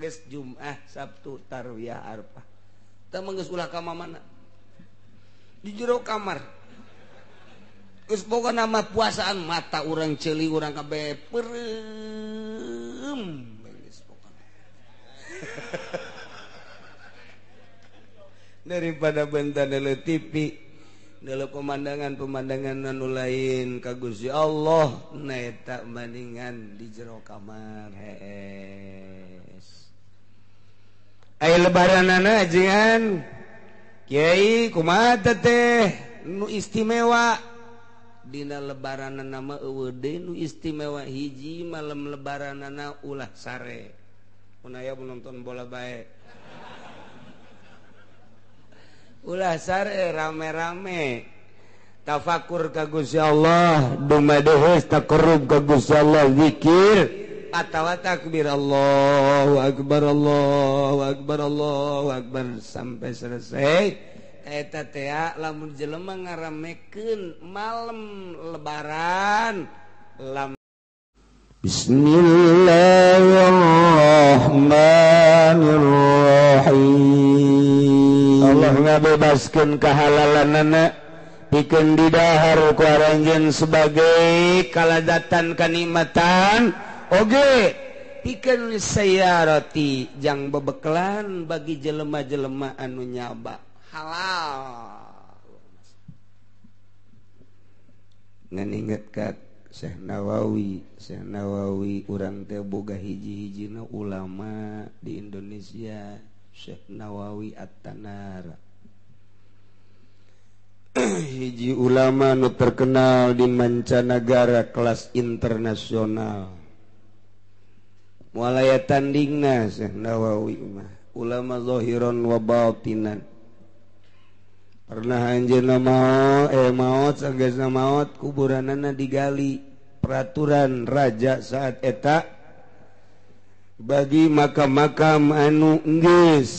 Geus Jumat, Sabtu, Tarwiyah, Arfah. Teu mah geus ulah ka mana? Di jero kamar. Geus boga nama puasaan mata urang ceuli urang kabeh peureum geus pokona. Daripada benta deuleu TV, deuleu pemandangan-pemandangan anu lain ka Gusti Allah, na eta bandingan di jero kamar hees. Aya lebaranana ajengan kiai kumaha teh nu istimewa dina lebaranana mah eueuh deui nu istimewa hiji malam lebaranana ulah sare. Mun aya nonton bola bae. Ulah sare rame-rame tafakur ka Gusti Allah, dumadeheus taqarrub ka Gusti Allah, zikir atawa takbir Allahu akbar Allahu akbar Allahu akbar sampai selesai. Eta teh lamun jelema ngaramekeun malam lebaran lam Bismillahirrahmanirrahim. Allah ngabebaskeun kahalalanana pikeun didahar ku aranjeun sebagai kalazatan kanikmatan oge pikeun sayarati jang bebekelan bagi jelema-jelema anu nyaba halal. Ngan inget ka Syekh Nawawi, Syekh Nawawi urang teh boga hiji-hijina ulama di Indonesia, Syekh Nawawi At-Tanara. Hiji ulama nu terkenal di mancanagara kelas internasional. Moal aya tandingna Syekh Nawawi mah, ulama zahiran wa batinan. Pernah anjeunna maot sanggeusna maot kuburanana digali. Peraturan raja saat eta bagi makam-makam anu geus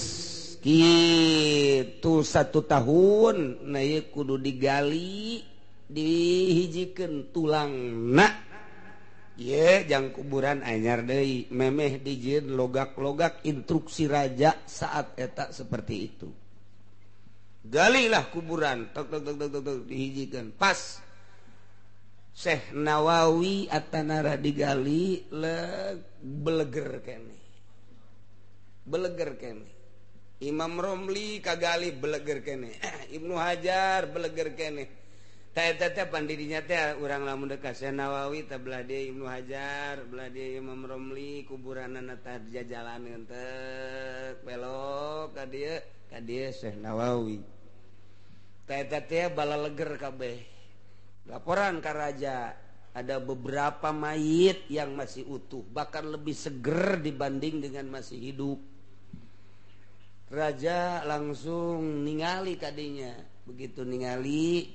kitu 1 tahun na ieu kudu digali dihijikeun tulangna ye jang kuburan anyar deui memeh dijieun logak-logak instruksi raja saat eta seperti itu. Galilah kuburan tok tok tok tok tok dihijikeun pas Syekh Nawawi At-Tanara digali beleger kene. Beleger kene. Imam Romli kagali beleger kene. Ibnu Hajar beleger kene. Ta eta teh pandidinya teh urang lamun deuk ka Syekh Nawawi teh belah dieu Ibnu Hajar, belah dieu Imam Romli kuburanana teh jajalaneun teh belok ka dieu Syekh Nawawi. Ta eta teh balaleger kabeh. Laporan ke raja, ada beberapa mayit yang masih utuh, bahkan lebih seger dibanding dengan masih hidup. Raja langsung ningali kadinya. Begitu ningali,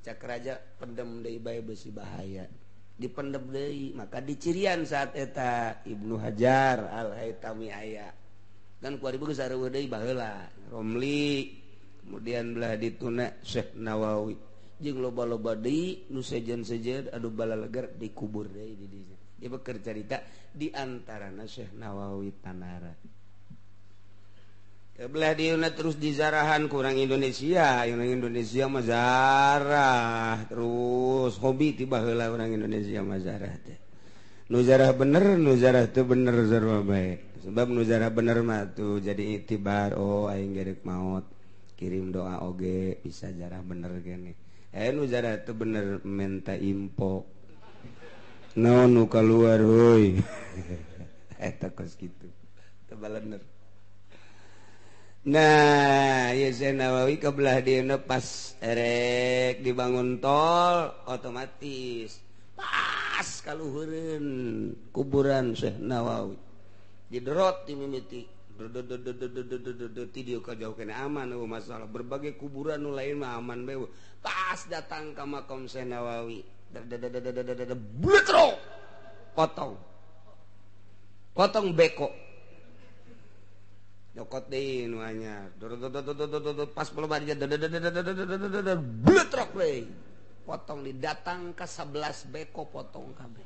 cak raja pendem deui bae besi bahaya. Dipendem deui, maka dicirian saat eta Ibnu Hajar Al-Haitami aya. Dan ku ari geus sareueuh deui baheula. Romli, kemudian belah dituna Syekh Nawawi. Jeung loba-loba deui nu sejen-sejen anu balaleger dikubur deui di dinya. Ieu keur carita di antarana Syekh Nawawi Tanara. Kebelah dieuna terus dizarahan ku urang Indonesia, urang Indonesia mah zarah terus hobi ti baheula urang Indonesia mah zarah teh. Nu zarah bener, nu zarah teu bener sarua bae. Sebab nu zarah bener mah tuh jadi itibar, oh aing gerek maot, kirim doa oge bisa zarah bener gini. Nu zarah itu bener minta info naon nu kaluar heuy eta kos kitu teu balener. Nah ieu Syekh Nawawi ka belah dieuna pas erek dibangun tol otomatis pas kaluhureun kuburan Syekh Nawawi diderot dimimiti ti dieu ka jauh kene aman eueuh masalah berbagai kuburan nu lain mah aman bae. Pas datang ka makam Syekh Nawawi bletro potong potong beko nyokot deui nu anyar pas loba dia bletrok deui potong di datang ka 11 beko potong kabeh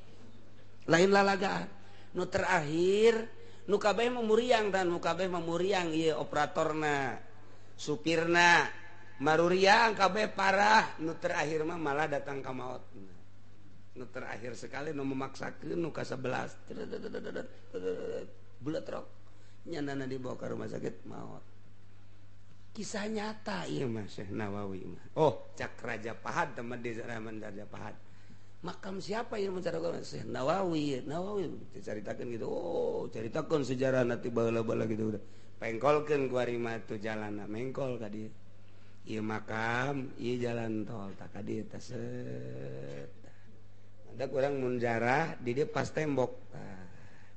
lain lalagaan nu terakhir Nu kabeh mah muriang dan nu kabeh mah muriang ieu operatorna, supirna, maruriang kabeh parah, nu terakhir mah malah datang ka maot. Nu terakhir sekali nu memaksakeun nu ka 11. Bulat rok. Nyanana dibawa ke rumah sakit maot. Kisah nyata ieu mah Syekh Nawawi mah. Oh, cak Raja Pahad teman di zaman Raja Pahad. Makam siapa yang mencaritakan Syekh Nawawi? Nawawi dicaritakeun gitu. Oh, caritakeun sejarah nanti baheula-baheula gitu udah. Pengkolkeun ku ari mah tu jalanna, mengkol ka dieu. Ieu makam, ieu jalan tol tak ka dieu teh set. Ada kurang mun jarah di dieu pas tembok. Tah,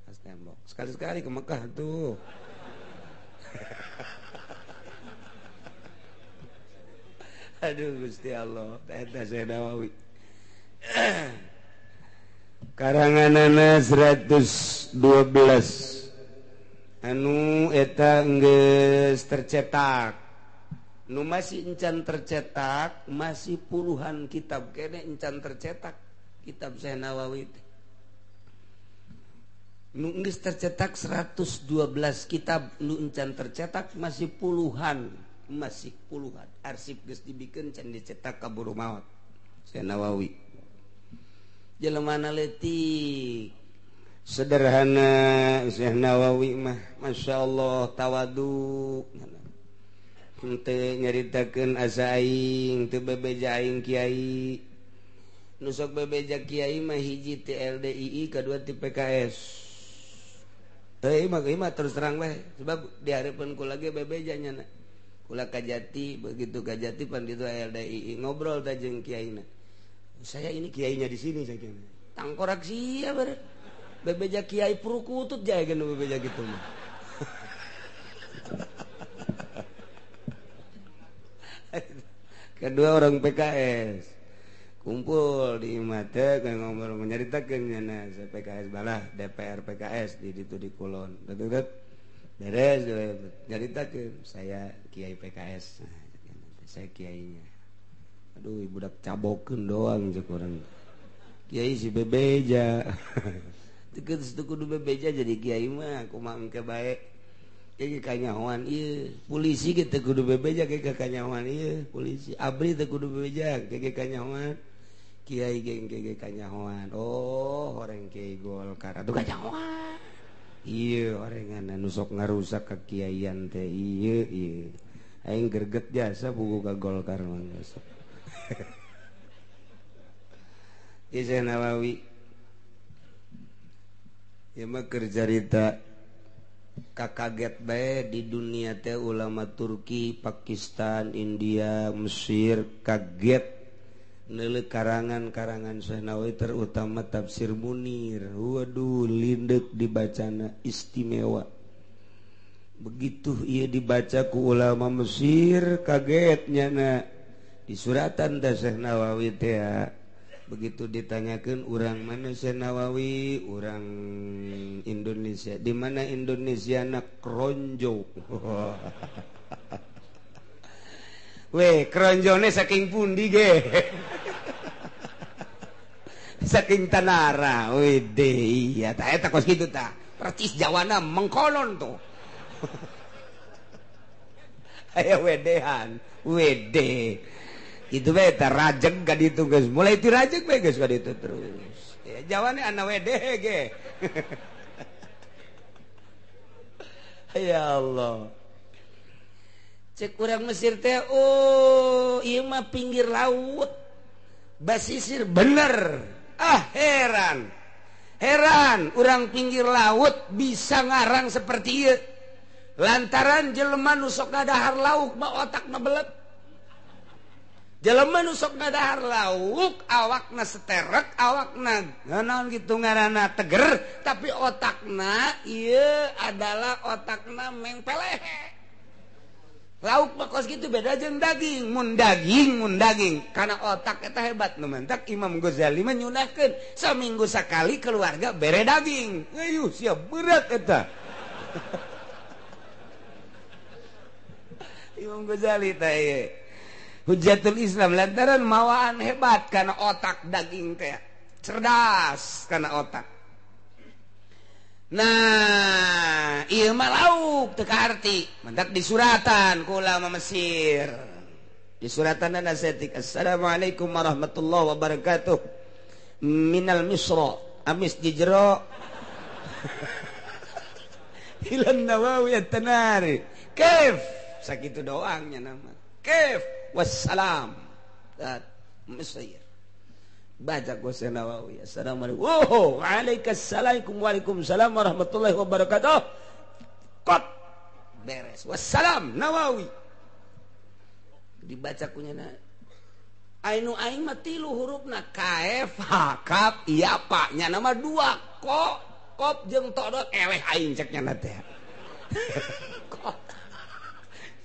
pas tembok. Sekali-sekali ke Mekah tuh. Aduh Gusti Allah, eta Syekh Nawawi. Karanganana 112 anu eta geus tercetak, nu masih encan tercetak masih puluhan kitab kene encan tercetak kitab Syekh Nawawi teh. Nu geus tercetak 112 kitab, nu encan tercetak masih puluhan, masih puluhan. Arsip geus dibikeun can dicetak kaburu maot Syekh Nawawi. Jelemana leutik sederhana Syekh Nawawi mah, Masya Allah tawadu. Henteu nyaritakeun asa aing, teu bebeja aing kiai. Nu sok bebeja kiai mah hiji ti LDII, kadua ti PKS. Teu mah terus terang bae, sebab di hareupeun kula ge bebeja nyana. Kula Kajati, begitu Kajati pan ditu LDII ngobrol teh jeung kiaina. Saya ini kiainya di sini saya kira. Tangkorak sia ber. Bebeja kiai perukutut jae geus bebeja gitu mah. Kedua orang PKS kumpul di imah teh ngobrol nyaritakeun nya PKS balah DPR PKS di ditu di Kulon. Betul beres nyaritakeun saya kiai PKS. Saya kiainya. Aduh, budak cabokeun doang cek urang. Kiai si bebeja. Teu kudu bebeja jadi kiai mah kumaha engke bae. Kiai kanyahoan ieu, polisi ge teu kudu bebeja ge kanyahoan ieu, polisi abri teu kudu bebeja ge kanyahoan. Kiai ge ge kanyahoan. Oh, orang kiai Golkar atuh kanyahoan. Ieu orengan anu sok ngarusak ka kiaian teh ieu ieu. Aing gerget jasa buku ka Golkar mah sok. Syekh Nawawi ieu mah keur carita kakaget bae di dunia teh ulama Turki, Pakistan, India, Mesir kaget neuleuh karangan-karangan Syekh Nawawi terutama tafsir Munir. Waduh, lindeuk dibacana istimewa. Begitu ieu dibaca ku ulama Mesir kaget nyana. Di suratan teh Syekh Nawawi teh begitu ditanyakeun urang mana Syekh Nawawi, urang Indonesia. Di mana Indonesia na Kronjo. Weh, kronjone saking pundi ge? Saking Tanara. Wede, iya tah eta kos kitu tah. Percis Jawana mengkonon tuh. Aya wedehan, wede. Itu bae tah rajeg ka ditu geus. Mulai ti rajeg bae geus ka ditu terus. Ya Jawane ana wede ge. Ya Allah. Cek urang Mesir teh, oh ieu mah pinggir laut. Basisir bener. Ah heran. Heran urang pinggir laut bisa ngarang seperti ieu. Lantaran jelema nu sok ngadahar lauk mah otakna belet. Jelema nu sok ngadahar lauk awakna seterek, awakna naon kitu ngaranna teger, tapi otakna ieu adalah otakna mengpeleh. Lauk mah kos kitu beda jeung daging, mun daging karena otak eta hebat nu mentak Imam Ghazali mah nyunahkeun saminggu sakali keluarga bere daging. Ayuh siap berat eta. Imam Ghazali teh ieu Hujjatul Islam lantaran mawaan hebat karena otak daging teh cerdas karena otak. Nah Ieu mah lauk teu kaarti mentak disuratan ku ulama Mesir. Disuratan saeutik assalamualaikum warahmatullahi wabarakatuh minal misra amis jejero ilan Nawawi at-Tanari kef sakitu doangnya nama kef wassalam Mesir baca ku Nawawi assalamualaikum oh waalaikumsalam waalaikumsalam warahmatullahi wabarakatuh kot beres wassalam Nawawi dibaca kunya na ainu aing mah tilu hurufna kf h kaf iya pak nya nama dua ko kop jeung todot eleh aing cek nya teh kok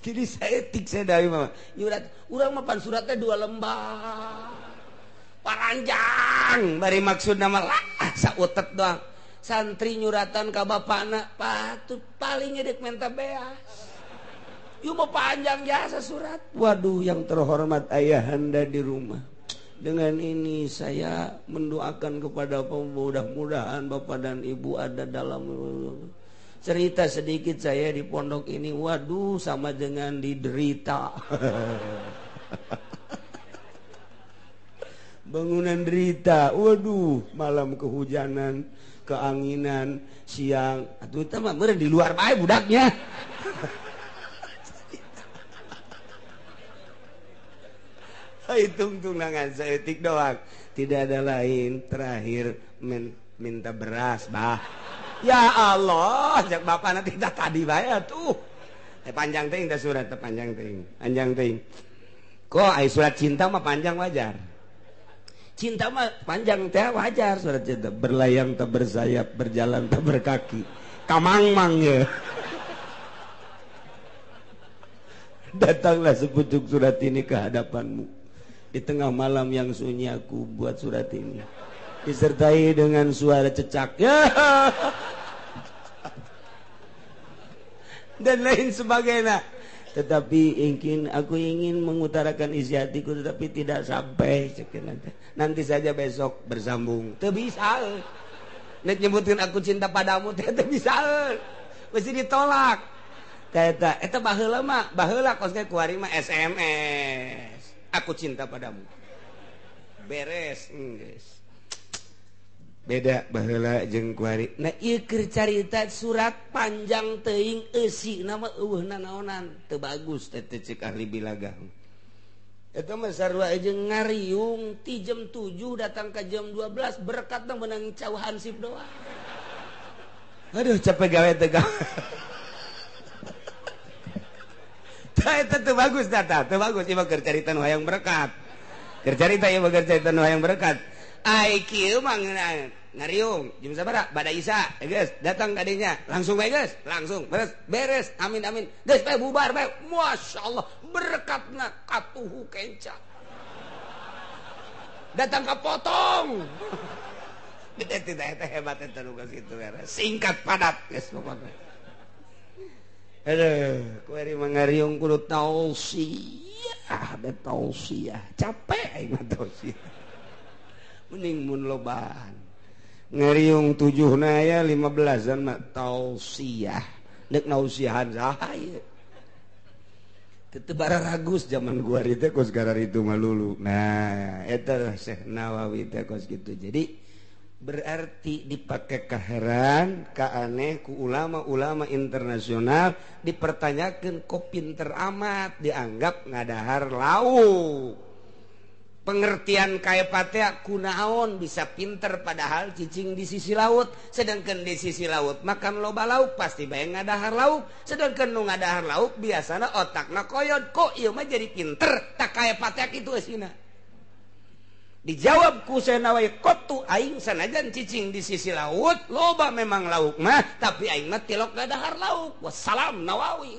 jadi saya tik saya dari mama nyurat urang mah pan suratnya dua lembar paranjang bari maksud nama lah sautet doang santri nyuratan ka bapana patut paling ngedek menta beas yuk mau panjang jasa surat. Waduh yang terhormat ayahanda di rumah, dengan ini saya mendoakan kepada mudah-mudahan bapak dan ibu ada dalam cerita sedikit saya di pondok ini. Waduh sama dengan diderita. Bangunan derita. Waduh malam kehujanan, keanginan, siang atuh teh mah meureun di luar bae budaknya. Hitung tunangan saeutik doang, tidak ada lain. Terakhir minta beras bah. Ya Allah, jak bapak nanti tak tadi bae tuh. Panjang teuing teh surat teh panjang teuing, panjang teuing. Kok ai surat cinta mah panjang wajar. Cinta mah panjang teh wajar surat cinta. Berlayang tak bersayap, berjalan tak berkaki. Kamangmang ya. Datanglah sepucuk surat ini ke hadapanmu. Di tengah malam yang sunyi aku buat surat ini, disertai dengan suara cecak ya. Dan lain sebagainya. Tetapi aku ingin mengutarakan isi hatiku, tetapi tidak sampai. Nanti saja besok bersambung. Teu bisa. Nek nyebutin aku cinta padamu teh teu bisa. Mesti ditolak. Eta eta baheula mah, baheula kos ge kuari mah SMS. Aku cinta padamu. Beres, geus. Beda baheula jeung kuari. Nah ieu keur carita surat panjang teuing eusi nama eueuh nanaonan. Teu bagus teh cek ahli bilagah. Eta mah sarua jeung ngariung ti jam 7 datang ka jam 12 berkat menang cau hansip doang. Aduh capek gawe teh gawe. Eta teu bagus data, teu bagus ieu mah keur carita nu hayang berkat. Keur carita ieu mah keur carita nu hayang berkat. Ai kieu mah ngariung jam sabaraha? Bada Isya, geus datang ka dinya, langsung bae geus, langsung beres, beres, amin amin. Geus bae bubar bae. Masyaallah, berkatna katuhu kenca. Datang ka potong. Eta hebat eta nu geus kitu singkat padat geus pokokna. Aduh, kuari mangariung kudu tausiah, be tausiah. Capek aing mah tausiah. Mending mun lobaan. Ngariung 7 na aya 15-an mah tausiah. Nek nausiahan saha ieu? Teu bararagus zaman gua teh kos gararitu mah lulu. Nah, eta Syekh Nawawi teh kos kitu. Jadi berarti dipakai kaheran, kaaneh ku ulama-ulama internasional dipertanyakan kok pinter amat dianggap ngadahar lauk. Pengertian kaepatea kunaon bisa pinter padahal cicing di sisi laut, sedangkan di sisi laut makan loba lauk pasti bae ngadahar lauk, sedangkan nu ngadahar lauk biasana otakna koyot kok ieu mah jadi pinter tak kaepatea kitu eusina. Dijawab ku Nawawi kotu aing sanajan cicing di sisi laut loba memang lauk mah tapi aing mah tilok gadahar lauk. Wassalam Nawawi.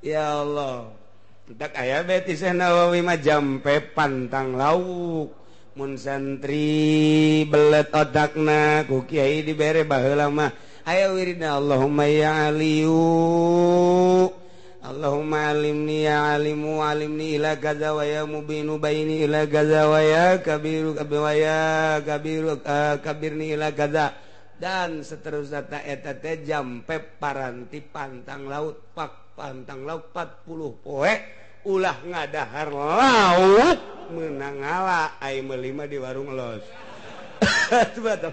Ya Allah. Tak aya beti Nawawi mah jampe pantang lauk. Mun santri belet otakna ku kiai dibere baheula mah. Aya wiridna Allahumma ya Aliyu. Allahumma alimni ya alimu alimni ila kaza wa ya mubinu baini ila kaza wa ya kabiru wa ya kabiru kabirni ila kaza dan seterusnya ta eta teh jampe paranti pantang laut pak pantang laut 40 poe ulah ngadahar laut meunang ngala ai meuli mah di warung los.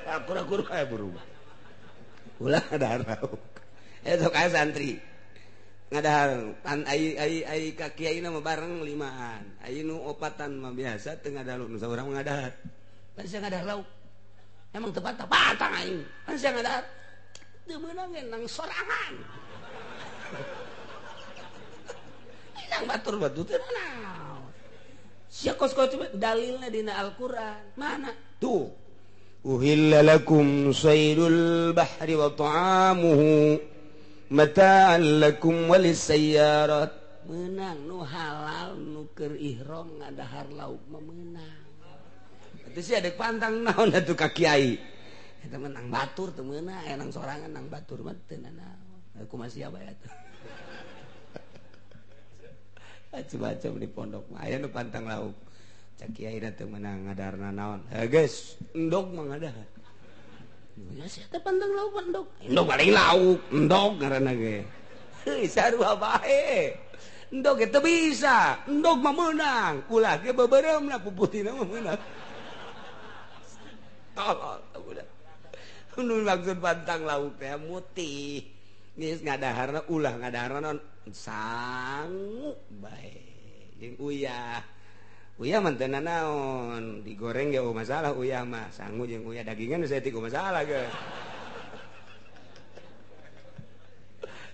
Akur-akur kayak berubah ulah ngadahar laut eta kayak santri ngadahar pan ai ai ai ka kiai mah bareng limaan ai nu opatan mah biasa teu ngadahar nu saurang ngadahar pan sia ngadahar lauk emang teu patang aing pan sia ngadahar teu meunang nang sorangan nang batur batu teu naon sia kos-kos dalilna dina Al-Qur'an mana tuh uhilla lakum saydul bahri wa ta'amuhu mata'an lakum walisayyarat meunang nu halal nu keur ihram ngadahar lauk mah meunang atuh sia deuk pantang naon atuh ka kiai eta mah nang batur teu meunang aya nang sorangan nang batur mah teu nanaon kumaha sia bae atuh macam-macam di pondok mah aya nu pantang lauk cak kiai teu meunang ngadarna naon heuh geus endog mah ngadahar. Ya sia teh pantang lauk endog. Endog paling lauk, endog ngaranna ge. Heuh sarua bae. Endog ge teu bisa, endog mah meunang. Ulah ge beubeuremna puputina mah meunang. Tolol budak. Nu maksud pantang lauk teh mutih. Geus ngadaharna ulah ngadaharna naon sangu bae. Jeung uyah. Uyah mah teu nanaon, digoreng ge eueuh masalah uyah mah, sangu jeung uyah dagingan saeutik masalah ge.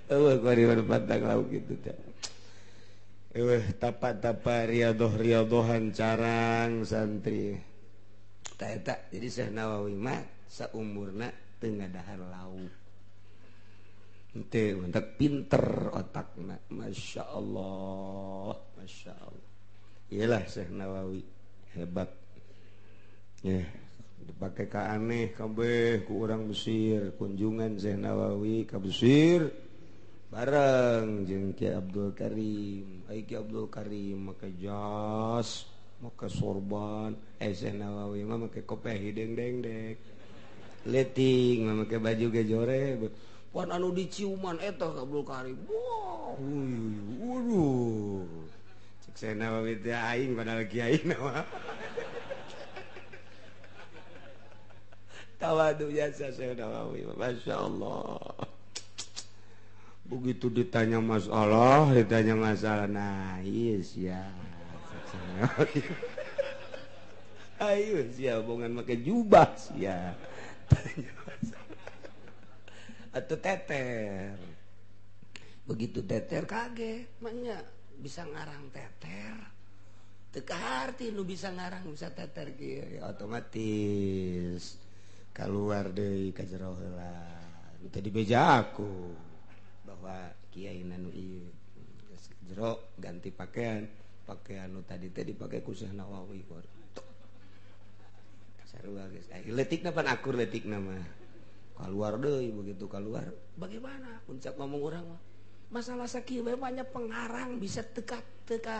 Eueuh kuari pantang lauk kitu teh. Eueuh tapa-tapa riadoh-riadohan carang santri. Tah eta jadi Syekh Nawawi mah saumurna teu ngadahar lauk. Henteu mantak pinter otakna, Masya Allah, Masya Allah. Iyalah Syekh Nawawi hebat. Ya, dipakai ka aneh kabeh ku urang Mesir, kunjungan Syekh Nawawi ka Mesir bareng jeung Ki Abdul Karim. Ai Ki Abdul Karim make jas, make sorban, Syekh Nawawi mah make kopiah hideung dengdek. Leting mah make baju ge jore. Pan anu diciuman eta Ki Abdul Karim. Wah, waduh. Saya Nawawi teh aing padahal kiai mah. Tawadu jasa Syekh Nawawi, Masya Allah. Begitu ditanya masalah, nah iya sia. Ayo sia bongan make jubah sia. Tanya masalah. Atau teter. Begitu teter kaget, maknya bisa ngarang teter teu kaharti nu bisa ngarang bisa teter kieu ya, otomatis keluar deui ka jero heula teu dibeja aku bahwa kiai nu ieu geus jero ganti pakaian pakaian nu tadi teh dipake ku Syekh Nawawi sarua geus leutikna pan akur leutikna mah keluar deui begitu keluar bagaimana puncak ngomong urang mah masalah sakieu banyak pengarang bisa teka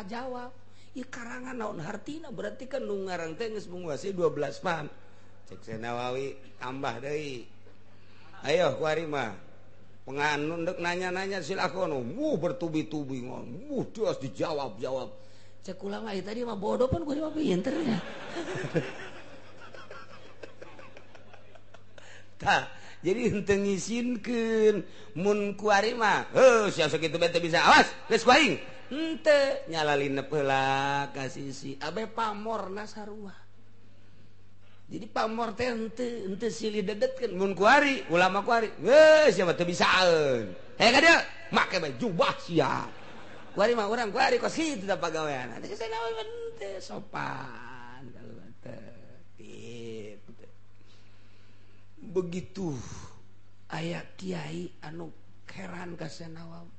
jawab. Ieu karangan naon hartina berarti kan nu ngarang teh geus menguasai 12 pan. Cek Syekh Nawawi tambah deui. Ayo kuari mah. Penganun deuk nanya-nanya silakan. Wuh bertubi-tubi ngomong. Wuh terus dijawab-jawab. Cek ulama ieu tadi mah bodoh pan kuari mah pinter nya. Tah jadi henteu ngisinkeun mun kuari mah heuh sia sakitu bae teu bisa awas geus ku aing henteu nyalalinep heula ka sisi abe pamorna sarua jadi pamor teh henteu silih dedetkeun mun kuari ulama kuari heuh sia mah teu bisaeun heh ka dieu make bae jubah sia kuari mah urang kuari kos kitu da pagawean teh cenah henteu sopan kalau teh begitu aya kiai anu heran ka Syekh Nawawi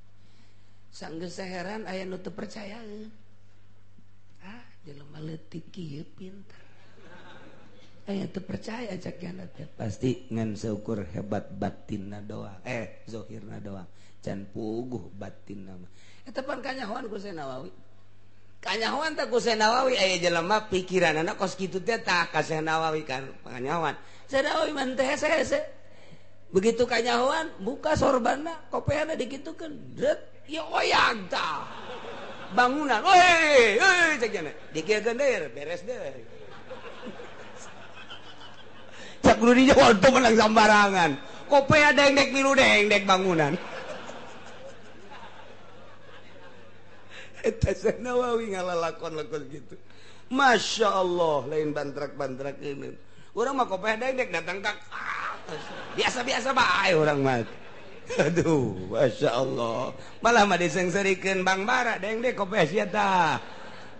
sanggeus heran aya nu teu percayaeun ah jelema leutik kieu pinter Aya teu percaya cak kiana teh pasti ngan seukur hebat batinna doang zohirna doang can puguh batinna mah. Eta pan kanyahoan ku Syekh Nawawi. Kanyahoan teh ku Syekh Nawawi aya jelema pikiranana kos kitu teh tah ka Syekh Nawawi kan kanyahoan. Syekh Nawawi mah teh hese-hese. Begitu kanyahoan buka sorbanna kopeana dikitukeun dret ya oyag tah. Bangunan oi oi cek kiana dikieukeun deui beres deui. Cak kudu dijawab teu menang sambarangan. Kopea dengdek milu dengdek bangunan. Eta Syekh Nawawi ngalalakon-lakon gitu. Masya Allah, lain bantrak-bantrak ini. Urang mah kopea dengdek datang ka biasa-biasa bae urang mah. Aduh, Masya Allah. Malah mah disengserikeun Bang Bara dengdek kopea sia tah.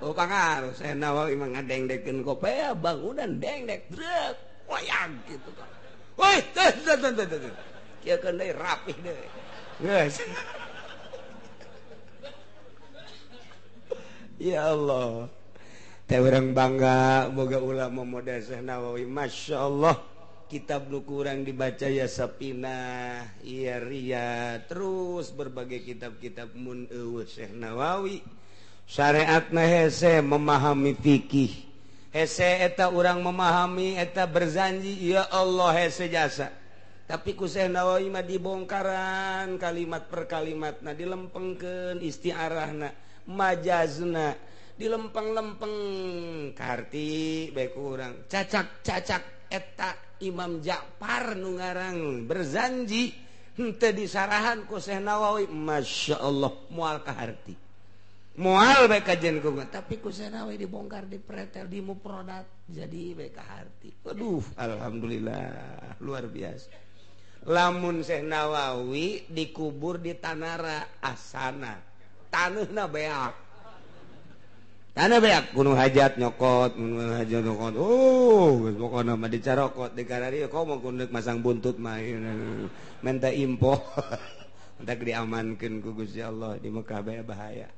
Oh pangaruh Syekh Nawawi mah ngadengdekeun kopea bangunan dengdek drek wayang gitu kan. Woi, teh teh teh teh. Kieu keun deui rapih deui. Geus. Ya Allah. Teh urang bangga boga ulama model Syekh Nawawi. Masya Allah. Kitab nu kurang dibaca ya Sapinah, ya Ria, terus berbagai kitab-kitab mun eueuh Syekh Nawawi. Syariatna hese memahami fikih. Hese eta urang memahami eta berzanji ya Allah hese jasa. Tapi ku Syekh Nawawi mah dibongkaran kalimat per kalimatna, dilempengkeun istiarahna, majazna, dilempeng-lempeng karti bae ku urang. Cacak-cacak eta Imam Ja'far nu ngarang berzanji henteu disarahan ku Syekh Nawawi, Masya Allah moal kaharti. Moal bae kajen ku, tapi ku Syekh Nawawi dibongkar, dipretel, dimuprodat jadi bae kaharti. Aduh, alhamdulillah luar biasa. Lamun Syekh Nawawi dikubur di Tanara Asana, taneuhna beak. Tanah beak gunung hajat nyokot, gunung hajat nyokot. Oh, geus pokona mah dicarokot di kararieu komo kudu masang buntut mah menta impo. Entak diamankeun ku Gusti Allah di Mekah bae bahaya.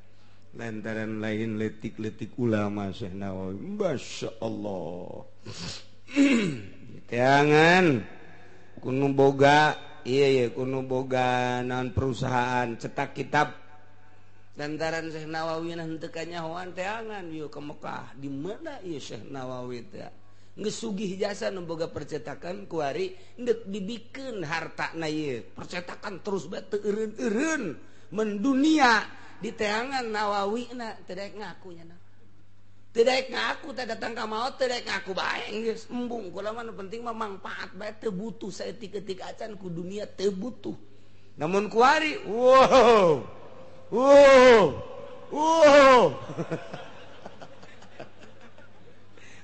Lantaran lain letik-letik ulama Syekh Nawawi. Masya Allah. Jangan kuno boga, iya kuno boga naon perusahaan cetak kitab. Lantaran Syekh Nawawi nah henteu kanyahoan teangan ieu ke Mekah. Di mana ieu Syekh Nawawi teh? Geus sugih jasa nu boga percetakan kuari deuk dibikeun hartana ieu. Percetakan terus bae teu eureun-eureun mendunia. Di teangan Nawawi na teu daek ngaku nya na. Teu daek ngaku teh datang ka maot teu daek ngaku bae geus embung kula mah nu penting mah mangpaat bae teu butuh saeutik-eutik acan ku dunia teu butuh. Namun kuari wow wow wow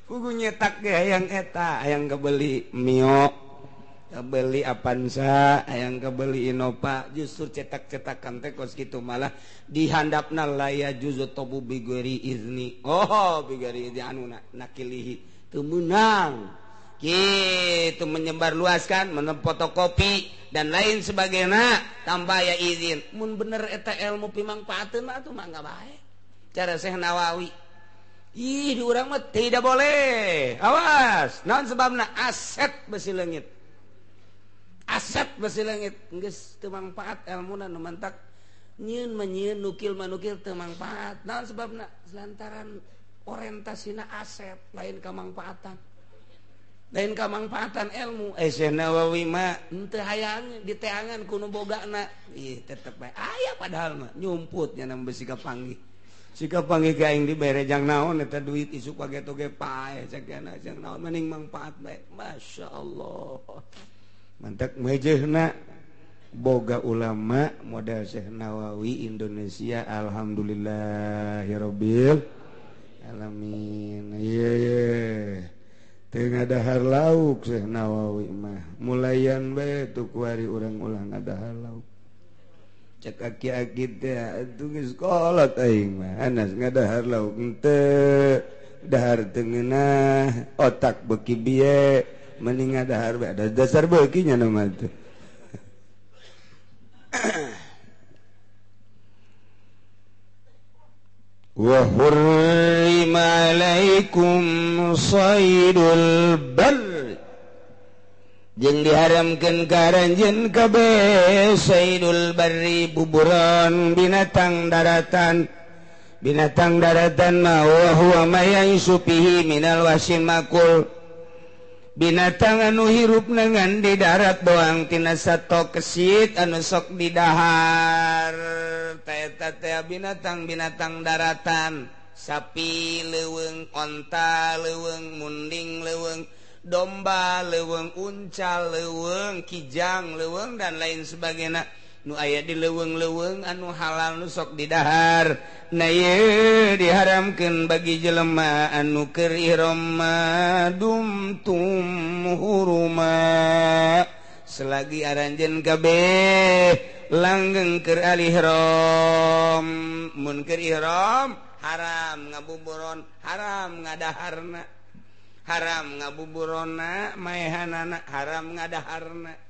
kudu nyetak ge hayang eta hayang kebeli Mio, kebeli Avanza, hayang kebeli Innova, justru cetak-cetakan teh kos kitu malah dihandapna laya juzu tobu bigori izni. Oh, bigori izni anu nakilihi teu meunang. Kitu menyebarluaskan, menempotokopi dan lain sebagainya tanpa aya izin. Mun bener eta ilmu pimangpaateun mah atuh mangga bae. Cara Syekh Nawawi. Ih, di urang mah tidak boleh. Awas, naon sebabna aset besi leungit. Aset besi leungit geus teu mangpaat elmuna nu mantak nyieun mah nyieun nukil mah nukil teu mangpaat. Naon sebabna? Lantaran orientasina aset lain kamangpaatan. Lain kamangpaatan ilmu. Syekh Nawawi mah henteu hayang diteangan ku nu bogana. Ih, tetep bae aya padahal mah nyumput nya besi kapanggih. Sikap panggih ka aing dibere jang naon eta duit isuk pageto ge pae cek jang naon mending mangpaat bae. Masya Allah. Mantak mejehna boga ulama model Syekh Nawawi Indonesia alhamdulillahirabbil alamin. Ieu ye. Teu ngadahar lauk Syekh Nawawi mah. Mulayan bae tu kuari urang ulah ngadahar lauk. Cek aki-aki teh atuh geus kolot aing mah anas ngadahar lauk henteu dahar teu ngeunah otak beuki bieu mending ngadahar bae da dasar beuki nya nu mah teh. Wa hurrima hurrima alaikum saydul barr jeung diharamkeun ka aranjeun kabeh saydul barri buburon binatang daratan. Binatang daratan ma wa huwa ma ya'isu fihi minal wahsyil makul. Binatang anu hirup ngan di darat doang tina sato kesit anu sok didahar. Eta teh binatang-binatang daratan, sapi leuweung, onta leuweung, munding leuweung, domba leuweung, unca leuweung, kijang leuweung dan lain sebagainya. Nu aya di leuweung-leuweung anu halal nu sok didahar. Na ieu diharamkeun bagi jelema anu keur ihram dumtum huruma. Selagi aranjeun kabeh langgeng keur al-ihram. Mun keur ihram haram ngabuburon, haram ngadaharna. Haram ngabuburonna maehanana, haram ngadaharna.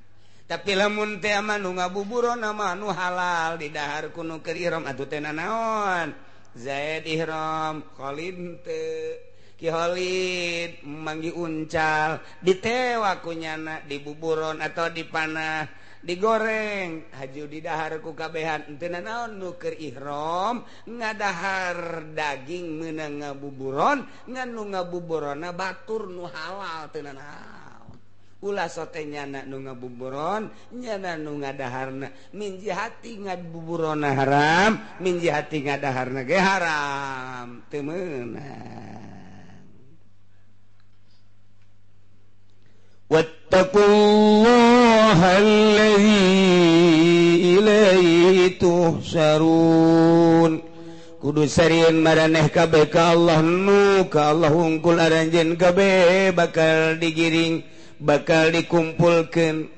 Tapi lamun teh mah nu ngabuburonna mah nu halal didahar ku nu keur ihram atuh teh nanaon. Zaid ihram, Khalid teu. Ki Khalid manggi uncal, ditewa ku nyana dibuburon atau dipanah, digoreng, haju didahar ku kabehan. Teu nanaon nu keur ihram ngadahar daging meunang ngabuburon, ngan nu ngabuburonna batur nu halal teu nanaon. Ulah sote nyana nu ngabuburon, nyana nu ngadaharna. Min jihati ngabuburonna haram, min jihati ngadaharna ge haram. Teu meunang. Wattaqullaha allazi ilaihi tuhsyarun. Kudu sarieun maraneh kabeh ka Allah nu ka Allah hungkul aranjeun kabeh bakal digiring, bakal dikumpulkan.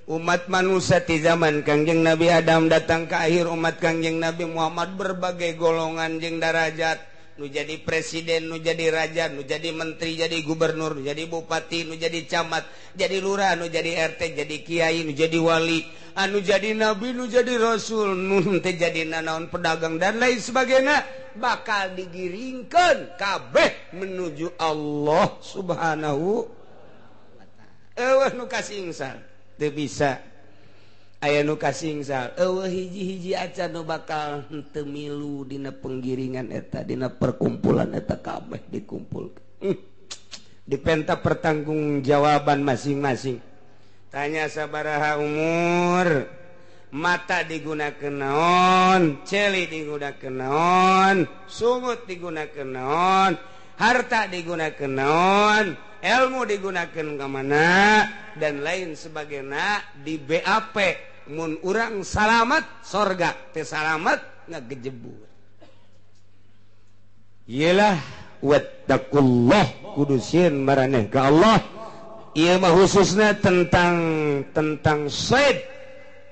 Umat manusia di zaman Kangjeng Nabi Adam datang ke akhir umat Kangjeng Nabi Muhammad berbagai golongan jeung darajat, nu jadi presiden, nu jadi raja, nu jadi menteri, jadi gubernur, nu jadi bupati, nu jadi camat, jadi lurah, nu jadi RT, jadi kiai, nu jadi wali, anu jadi nabi, nu jadi rasul, nu teh jadi nanaon pedagang dan lain sebagainya, bakal digiringkeun kabeh menuju Allah Subhanahu. Eueuh nu kasingsal teu bisa aya nu kasingsal eueuh hiji-hiji acan nu bakal henteu milu dina penggiringan eta, dina perkumpulan eta kabeh dikumpulkeun. Dipenta pertanggungjawaban masing-masing. Tanya sabaraha umur, mata digunakeun naon, celi digunakeun naon, sungut digunakeun naon, harta digunakeun naon, ilmu digunakan ke mana dan lain sebagainya. Di BAP mun urang salamat sorga, teu salamat ngagejebur. Yelah wattaqullah, kudu sieun maraneh ka Allah. Ieu mah khususna tentang said,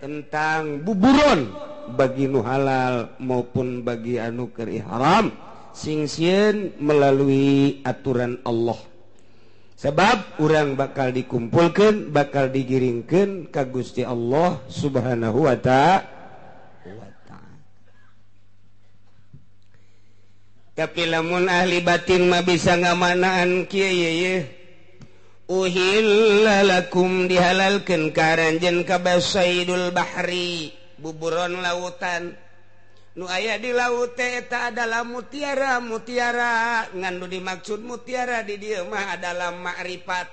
tentang buburon bagi nu halal maupun bagi anu keur ihram, sing sieun melalui aturan Allah. Sebab urang bakal dikumpulkan, bakal digiringkan ka Gusti Allah Subhanahu wa ta'ala. Tapi lamun ahli batin mah bisa ngamanaan kieu ye. Uhilla lakum dihalalkeun ka aranjeun kabeh saydul bahri, buburon lautan. Nu aya di laut teh eta adalah mutiara-mutiara. Ngan nu dimaksud mutiara di dieu mah adalah makrifat.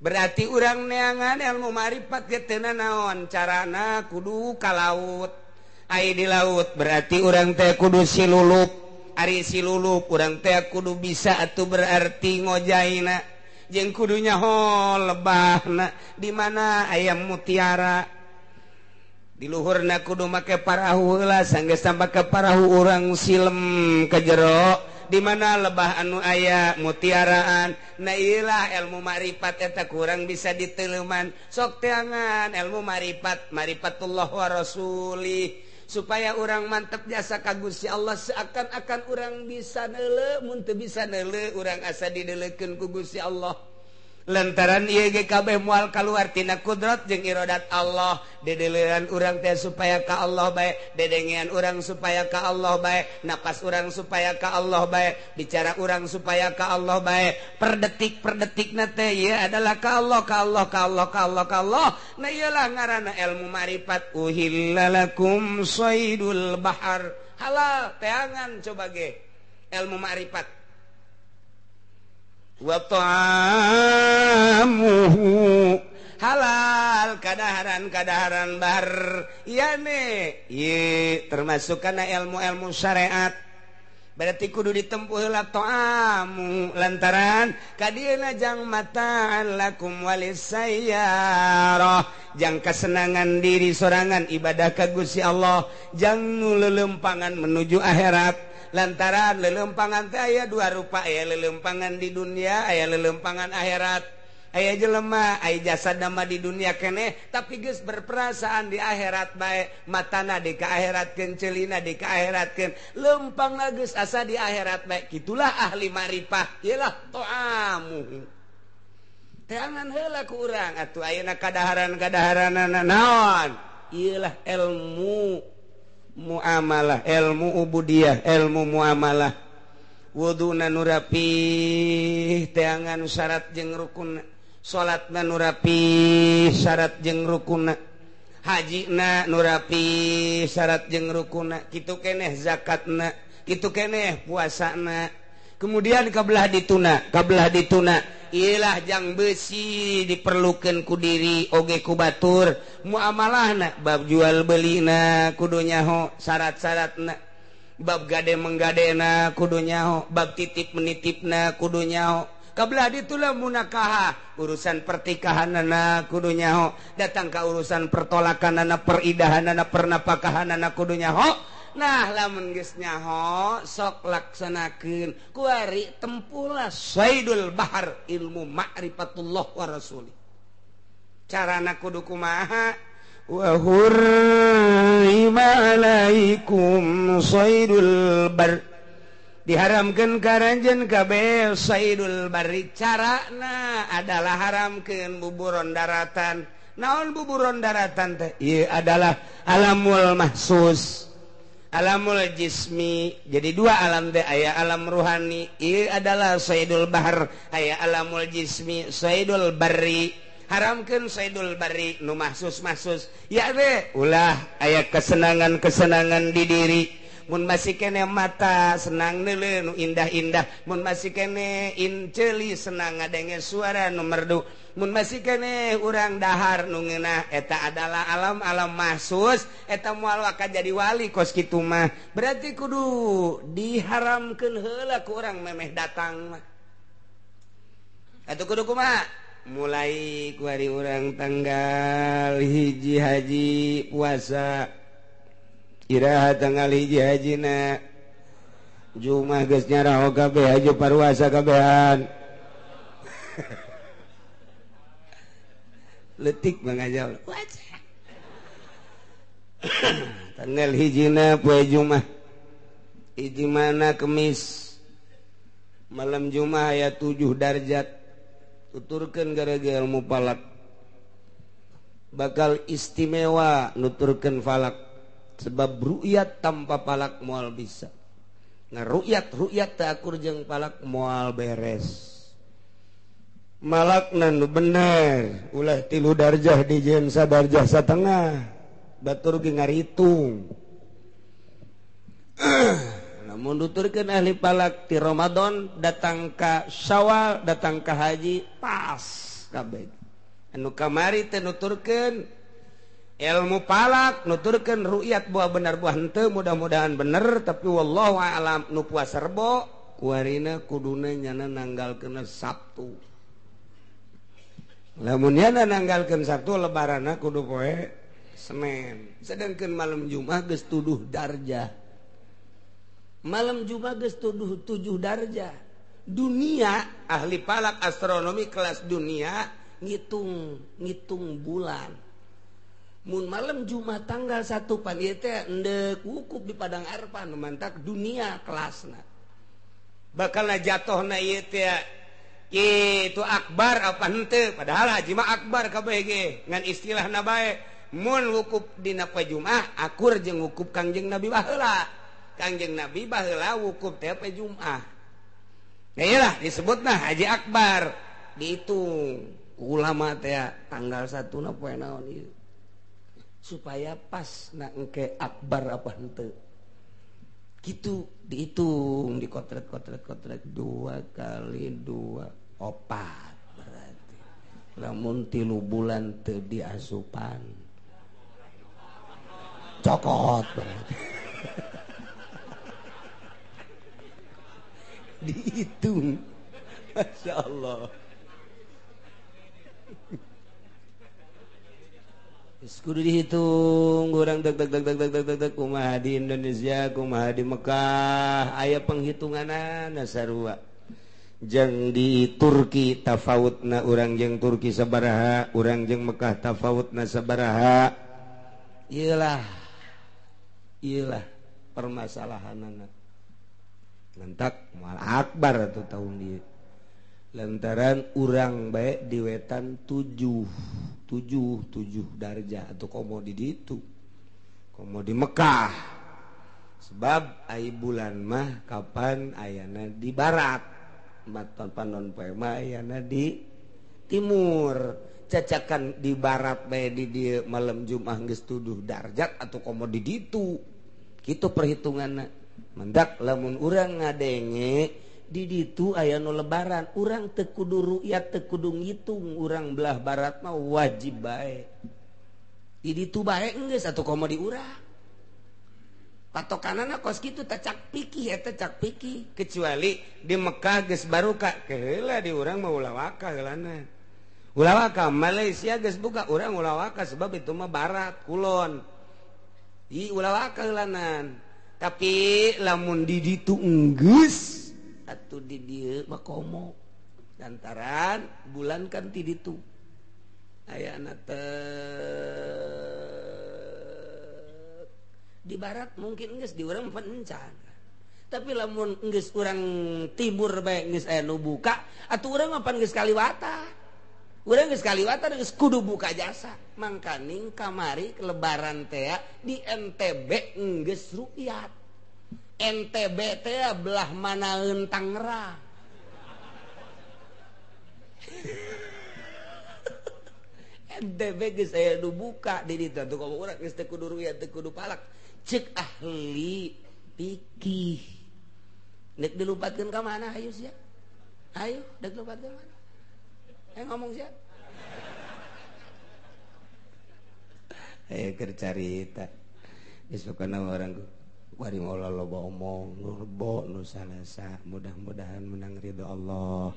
Berarti urang neangan ilmu makrifat ge teu nanaon, carana kudu ka laut. Ai di laut berarti urang teh kudu silulup. Ari silulup urang teh kudu bisa atuh berarti ngojaina. Jeung kudu nyaho lebahna di mana aya mutiara. Di luhurna kudu make parahu heula, sanggeus make parahu urang silem ke jero di mana lebah anu aya mutiaraan. Nah ieulah ilmu makrifat eta kurang bisa diteleuman. Sok teangan ilmu makrifat, marifatullah wa rasuli, supaya urang mantep jasa ka Gusti Allah. Seakan-akan urang bisa neuleu, mun teu bisa neuleu urang asa dideulekeun ku Gusti Allah. Lantaran ieu ge kabeh moal kaluar tina kudrat jeung iradat Allah. Dedelean urang teh supaya ka Allah bae, dedengean urang supaya ka Allah bae, napas urang supaya ka Allah bae, bicara urang supaya ka Allah bae, per detik per detikna teh ieu adalah ka Allah, ka Allah, ka Allah, ka Allah, ka Allah. Nah ieulah ngaranna ilmu ma'rifat. Uhilla lakum saydul bahar, halal teangan coba ge ilmu ma'rifat. Wa ta'amuhu halal kadaharan-kadaharan bar yane ye termasuk kana ilmu-ilmu syariat. Berarti kudu ditempuh heula ta'amu lantaran kadieuna jang mataan lakum walisayyarah, jang kesenangan diri sorangan ibadah ka Gusti Allah, jang nu lelempangan menuju akhirat. Lantaran lelempangan teh aya dua rupa, aya lelempangan di dunia, aya lelempangan akhirat. Aya jelema aya jasad nama di dunia keneh tapi geus berperasaan di akhirat bae, matana di ka akhiratkeun, ceulina di ka akhiratkeun, lempangna geus asa di akhirat bae. Kitulah ahli ma'rifah, ieulah ta'amu. Teangan heula ku urang atuh ayeuna kadaharan-kadaharanana naon? Ieulah ilmu muamalah, ilmu ubudiyah, ilmu muamalah. Wuduna nu rapih teangan syarat jeung rukun, salatna nu rapih syarat jeung rukunna, hajina nu rapih syarat jeung rukunna, kitu keneh zakatna, kitu keneh puasana. Kemudian kabelah dituna, kabelah dituna ilah jang besi diperlukan ku diri oge ku batur. Muamalahna bab jual belina kudu nyaho syarat-syaratna, bab gade menggadena kudu nyaho, bab titip menitipna kudu nyaho. Kabelah dituna munakaha urusan pertikahanana kudu nyaho, datang ka urusan pertolakanana, peridahanana, pernapakahanana kudu nyaho. Nah lamun geus nyaho sok laksanakeun kuari tempulah saidul bahar ilmu ma'rifatullah wa rasuli. Carana kudu kumaha? Wa hurrima alaikum saidul bar, diharamkeun ka aranjeun kabeh saidul barri. Carana adalah haramkeun buburon daratan. Naon buburon daratan teh? Ieu adalah alamul mahsus, alamul jismi. Jadi dua alam teh, aya alam ruhani ieu adalah saidul bahar, aya alamul jismi saidul barri. Haramkeun saidul barri nu mahsus-mahsus ya teh ulah aya kesenangan-kesenangan di diri. Mun masih kene mata senang neuleuh nu indah-indah, mun masih kene inceuli senang ngadenge suara nu merdu, mun masih kene urang dahar nu ngeunah, eta adalah alam-alam mahsus. Eta moal waka jadi wali kos kitu mah. Berarti kudu diharamkeun heula ku urang memeh datang mah. Atuh kudu kumaha? Mulai ku hari urang tanggal 1 haji puasa, iraha tanggal 1 hajina Jumat geus nyaraho kabeh haji paruasa kabehan. Letik mangajal. Tanggal 1 poe Jumat, hiji mana Kemis, malam Jumat aya 7 darjat. Tuturkeun gara-gara ilmu falak bakal istimewa nuturkeun falak. Sebab ru'yat tanpa palak moal bisa. Nah ru'yat ru'yat teu akur jeung palak moal beres. Malakna nu bener ulah 3 darjah dijieun sadarjah satengah, batur ge ngaritung. Namun nuturkeun ahli palak ti Ramadan datang ka Syawal datang ka haji pas kabeh. Anu kamari teh nuturkeun ilmu palak, nuturkeun ru'yat buah bener buah henteu, mudah-mudahan bener tapi wallahu a'lam. Nu puasa Rebo kuarina kuduna nyana nanggalkeun Sabtu. Lamun nyana nanggalkeun Sabtu lebaranna kudu poe Senin. Sedangkan malam Jumat geus tuduh darjah. Malam Jumat geus tuduh 7 darjah. Dunia ahli palak astronomi kelas dunia ngitung ngitung bulan. Mun malam Jumat tanggal 1 pan ieu teh endek wukuf di Padang Arfah nu mantak dunia kelasna. Bakalna jatohna ieu teh Kitu akbar apa henteu padahal haji mah akbar kabeh ge ngan istilahna bae mun wukuf dina poe Jumat akur jeung wukuf Kangjeng Nabi baheula. Kangjeng Nabi baheula wukuf teh poe Jumat. Ya iyalah disebutna haji akbar dihitung ku ulama teh tanggal 1 na poe naon ieu supaya pas na engke akbar apa henteu. Gitu dihitung dikotret-kotret-kotret 2 kali 2 4 berarti lamun 3 bulan teu diasupan cokot berarti. Dihitung Masya Allah. Kudu dihitung urang deg deg deg deg deg deg deg kumaha di Indonesia kumaha di Mekah aya penghitunganana sarua jeung di Turki tafawutna urang jeung Turki sabaraha urang jeung Mekah tafawutna sabaraha. Iyalah iyalah permasalahanana lentak moal akbar atuh tahun ieu lantaran urang bae di wetan 7 darjah atau komo di ditu komo di Mekah sebab ai bulan mah kapan ayana di barat maton panon poe mah ayana di timur cacakan di barat bae di dieu malam Jumat geus 7 darjat atau komo di ditu kitu perhitunganna mendak lamun urang ngadenge di ditu aya nu lebaran urang teu kudu ru'yat teu kudu ngitung urang belah barat mah wajib bae di ditu bae geus atuh komo di urang patokanana kos kitu teh cak pikih eta cak pikih kecuali di Mekah geus baruka keheula di urang mah ulah waka heulana ulah waka Malaysia geus buka urang ulah waka sebab itu mah barat kulon di ulah waka heulanan tapi lamun di ditu enggeus atau di dieu mah komo lantaran bulan kan ti ditu ayana teh di barat mungkin geus di urang pencan tapi lamun geus urang timur bae geus aya nu buka atuh urang mah pan geus kaliwata urang geus kaliwata geus kudu buka jasa mangkaning kamari lebaran teh di NTB geus rukyat NTB teh belah manaeun Tangerang. NTB geus aya nu buka di ditu atuh komo urang geus teu kudu ruya teu kudu palak ceuk ahli fikih nek dilupatkeun ka mana hayu sia hayu dek lupatkeun mana ngomong sia ayo keur carita geus pokona urang wari mola loba omong nurbo nu salasa mudah-mudahan menang ridho Allah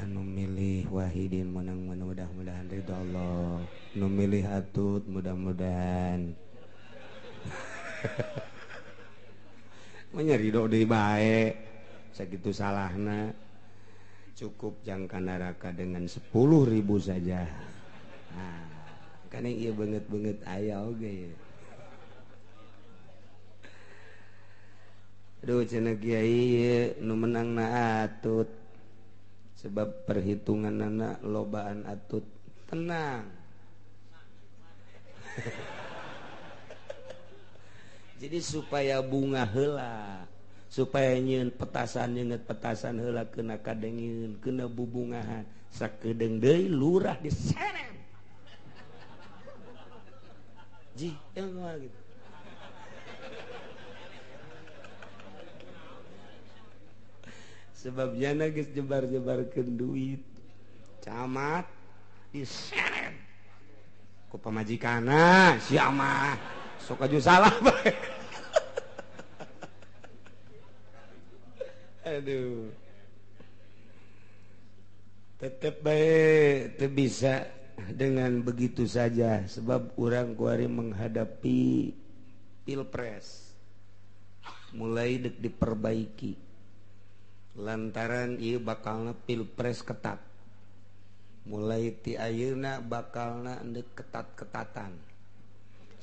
anu milih Wahidin menang mudah-mudahan ridho Allah nu milih Atut mudah-mudahan menya ridho deui bae sakitu salahna cukup jangka neraka dengan 10.000 saja. Nah, kan ieu beungeut-beungeut aya oge. Aduh cenah kiai nu menangna Atut sebab perhitunganana lobaan Atut tenang. Jadi supaya bunga heula supaya nyieun petasan nyeungeut petasan heula kena kadengeun kena bubungahan sakedeung deui lurah diseret ji yang gitu. Sebab jana geus jebar-jebarkeun duit camat diseret ku pamajikanna sia mah sok aju salah bae. Aduh tetep bae teu bisa dengan begitu saja sebab urang kuari menghadapi pilpres mulai dek diperbaiki lantaran ieu bakalna pilpres ketat mulai ti ayeuna bakalna endek ketat-ketatan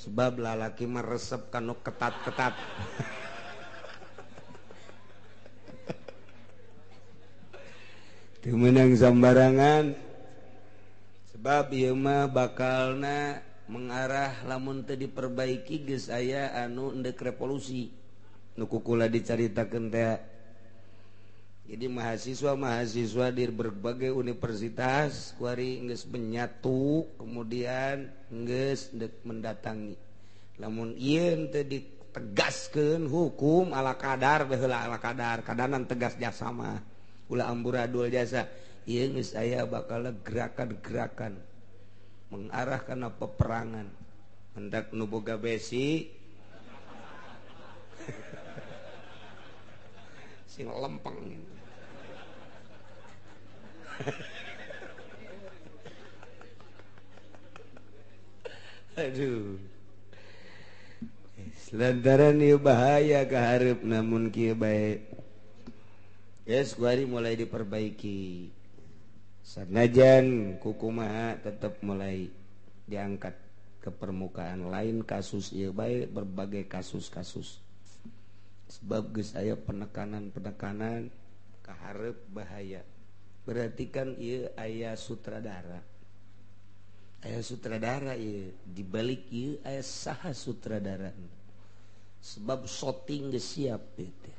sebab lalaki mah resep kanu ketat-ketat. Teu meunang sambarangan. Sebab ieu mah bakalna mengarah lamun teu diperbaiki geus aya anu endek revolusi. Nu kukula dicaritakeun teh. Jadi mahasiswa-mahasiswa di berbagai universitas kuari geus menyatu kemudian geus ndek mendatangi. Lamun ieu teu ditegaskeun hukum ala kadar baheula ala kadar, kadanan tegas jasa mah. Ulah amburadul jasa. Ieu geus aya bakal gerakan-gerakan mengarah kana peperangan. Hendak nu boga besi sing lempeng. Aduh. Lantaran ieu bahaya kaharep namun kieu bae. Geus kuari mulai diperbaiki. Sanajan kukumaha tetep mulai diangkat ke permukaan lain kasus ieu bae berbagai kasus-kasus. Sebab geus aya penekanan-penekanan kaharep bahaya. Berarti kan ieu aya sutradara. Aya sutradara ieu, di balik ieu aya saha sutradara. Sebab shooting geus siap ieu teh.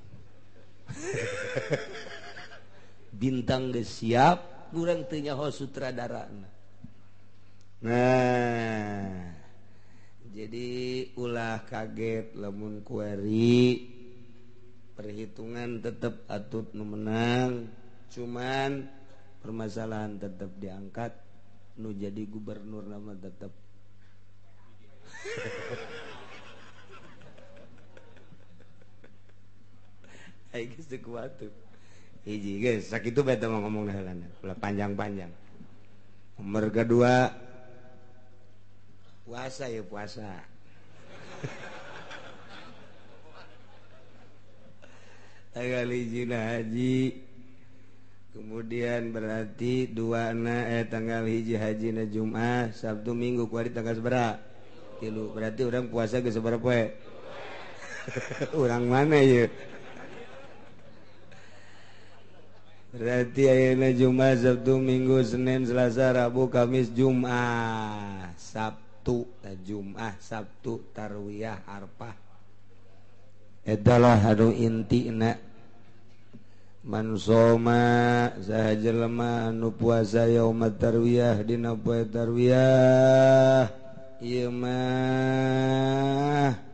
Bintang geus siap, urang teu nyaho sutradarana. Nah, jadi ulah kaget lamun kuari perhitungan tetap atut nu menang, cuman permasalahan tetap diangkat, nu jadi gubernur nama tetap. Aing geus teu kuat tuh. Hiji geus sakitu bae teh ngomong heulana, ulah panjang-panjang. Nomor kedua puasa ya puasa. Tanggal hiji haji, kemudian berarti dua na tanggal hiji haji na Jumat, Sabtu Minggu kuari tanggal sabaraha? 3. Berarti orang puasa geus sabaraha poe? Urang mana ieu? Berarti ayeuna Jumat, Sabtu, Minggu, Senin, Selasa, Rabu, Kamis, Jumat, Sabtu, Jumat, Sabtu, Tarwiyah, Arfah. Adalah anu intina. Man soma saha jelema anu puasa yauma tarwiyah dina poe tarwiyah ieu mah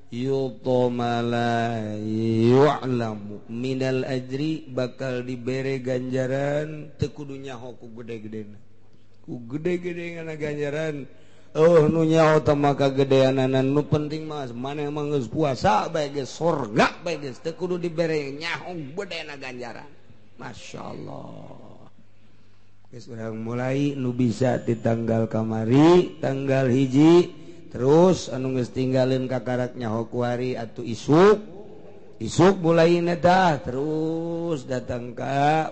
yutoma la yu'lamu minal ajri bakal dibere ganjaran teu kudu nyaho ku gede-gedena ku gede-gede ngana ganjaran. Oh nu nyaho teh maka gedeanana nu penting mah maneh mah geus puasa bae geus sorga bae geus teu kudu dibere nyaho gedena ganjaran. Masyaallah. Geus urang mulai nu bisa di tanggal kamari tanggal hiji terus anu geus tinggalin kakarak nyaho kuari atuh isuk isuk mulai dah terus datang ka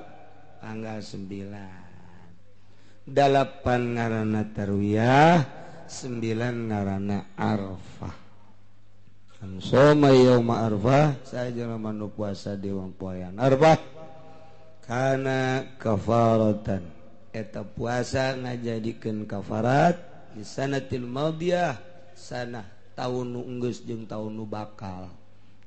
tanggal 9 8 ngaranna tarwiyah 9 ngaranna Arfah. Soma yauma Arfah saja manu puasa di poean Arfah kana kafaratan eta puasa ngajadikeun kafarat di sanatil madiyah sanah tahun nu enggeus jeung tahun nu bakal.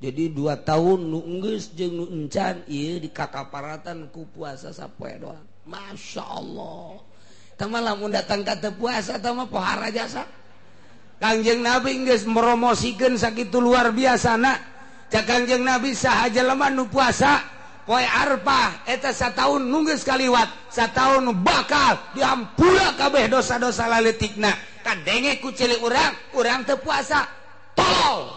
Jadi 2 tahun nu enggeus jeung nu encan ieu dikakaparatan ku puasa sapoe doang. Masya Allah. Tama lamun datang ka teu puasa tama pohara jasa. Kangjeng Nabi geus promosikeun sakitu luar biasana. Cak Kangjeng Nabi saha jelema nu puasa poe Arfah eta sataun nu geus kaliwat, sataun nu bakal dihampura kabeh dosa-dosa laletikna. Kadenge ku cilik urang, urang teu puasa. Tolol.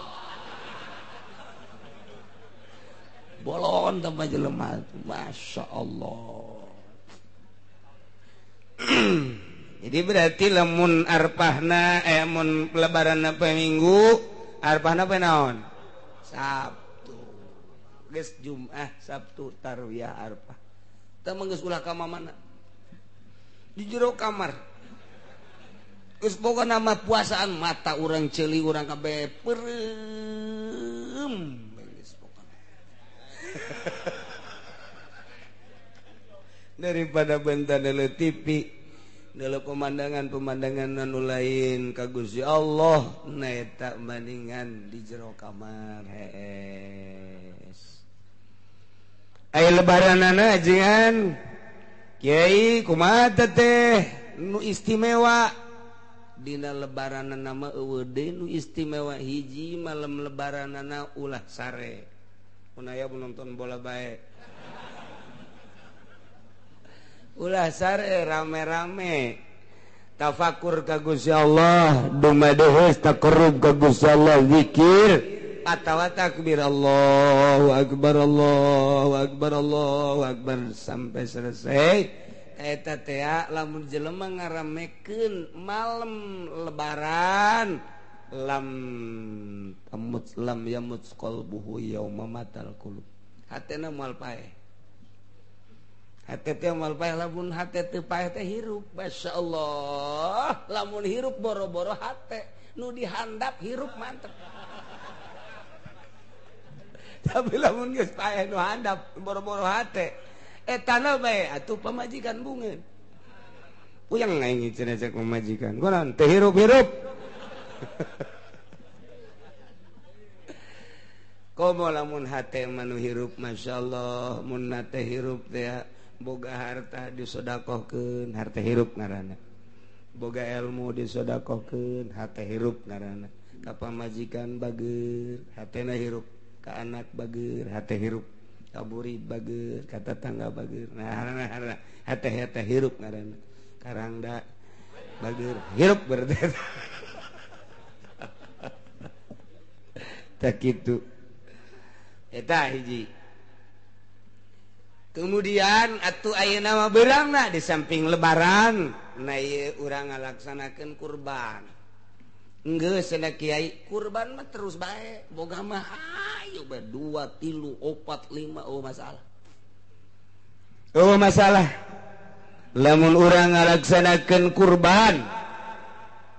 Bolon tambah jelema. Masya Allah. Jadi berarti lamun arpahna mun lebaranna poe Minggu, arpahna poe naon? Sabtu. Geus Jumat, Sabtu, Tarwiyah, Arfah. Teu mah geus ulah ka mana? Di jero kamar. Geus boga nama puasaan mata urang ceuli urang kabeh peureum. Geus pokona. Daripada benta deuleu TV, deuleu pemandangan-pemandangan anu lain ka Gusti Allah, na eta bandingan di jero kamar hees. Aya lebaranana ajengan Kiai kumaha teh nu istimewa dina lebaranana mah eueuh deui nu istimewa hiji malam lebaranana ulah sare. Mun aya nonton bola bae. Ulah sare rame-rame tafakur ka Gusti Allah, dumadeheus taqarrub ka Gusti Allah, zikir atawa takbir Allahu akbar Allahu akbar Allahu akbar sampai selesai. Eta teh lamun jelema ngaramekeun malam lebaran lam tamut lam yamut qalbuhu yauma matal qulub, hatena moal paeh. Hate teh moal paeh, lamun hate teu paeh teh hirup. Masyaallah, lamun hirup boro-boro hate nu dihandap hirup mantep. Tapi lamun geus paeh nu handap boro-boro hate etana bae atuh pamajikan bungeun. Puyeng aing cenah cek pamajikan. Kunaon teu hirup-hirup. Komo lamun hate mah nu hirup masyaallah, mun hate hirup teh boga harta disodakohkeun, harta hirup ngaranna. Boga ilmu disodakohkeun, hate hirup ngaranna. Ka pamajikan bager, hatena hirup. Ka anak bager, hate hirup. Ka burid bager, ka tetangga bager. Nah, hate-hate hirup ngaranna. Karangda bager, hirup berarti. Tak kitu. Eta hiji. Kemudian atuh ayeuna mah beurangna di samping lebaran, na ieu urang ngalaksanakeun kurban. Geus cenah kiai, kurban mah terus bae, boga mah ayo bae 2, 3, 4, 5 oh masalah. Oh masalah. Lamun urang ngalaksanakeun kurban,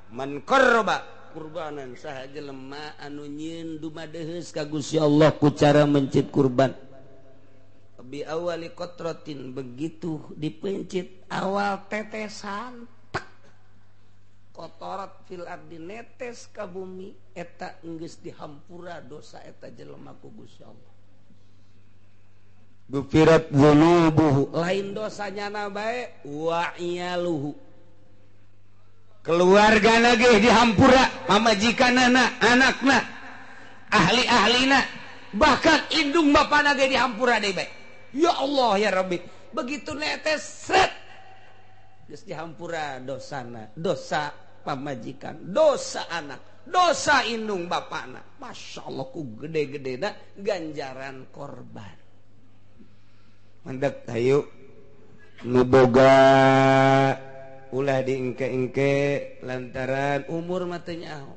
man qarraba kurbanan saha jelema anu nyieun dumadeheus ka Gusti Allah ku cara mencit kurban. Bi awali kotrotin, begitu dipencit awal tetesan tek kotorat fil ardi netes ka bumi eta geus dihampura dosa eta jelema ku Gusti Allah. Gufirat dzunubuhu, lain dosanya na bae wa iyaluhu, keluarga lagi dihampura, pamajikanana, anakna, ahli-ahlina, bahkan indung bapana ge dihampura deui bae. Ya Allah ya Rabbi, begitu netes sret geus dihampura dosana, dosa pamajikan, dosa anak, dosa indung bapana. Masya Allah ku gede-gedena ganjaran korban. Mandek hayu nu boga ulah diengke-engke lantaran umur mah teu nyaho.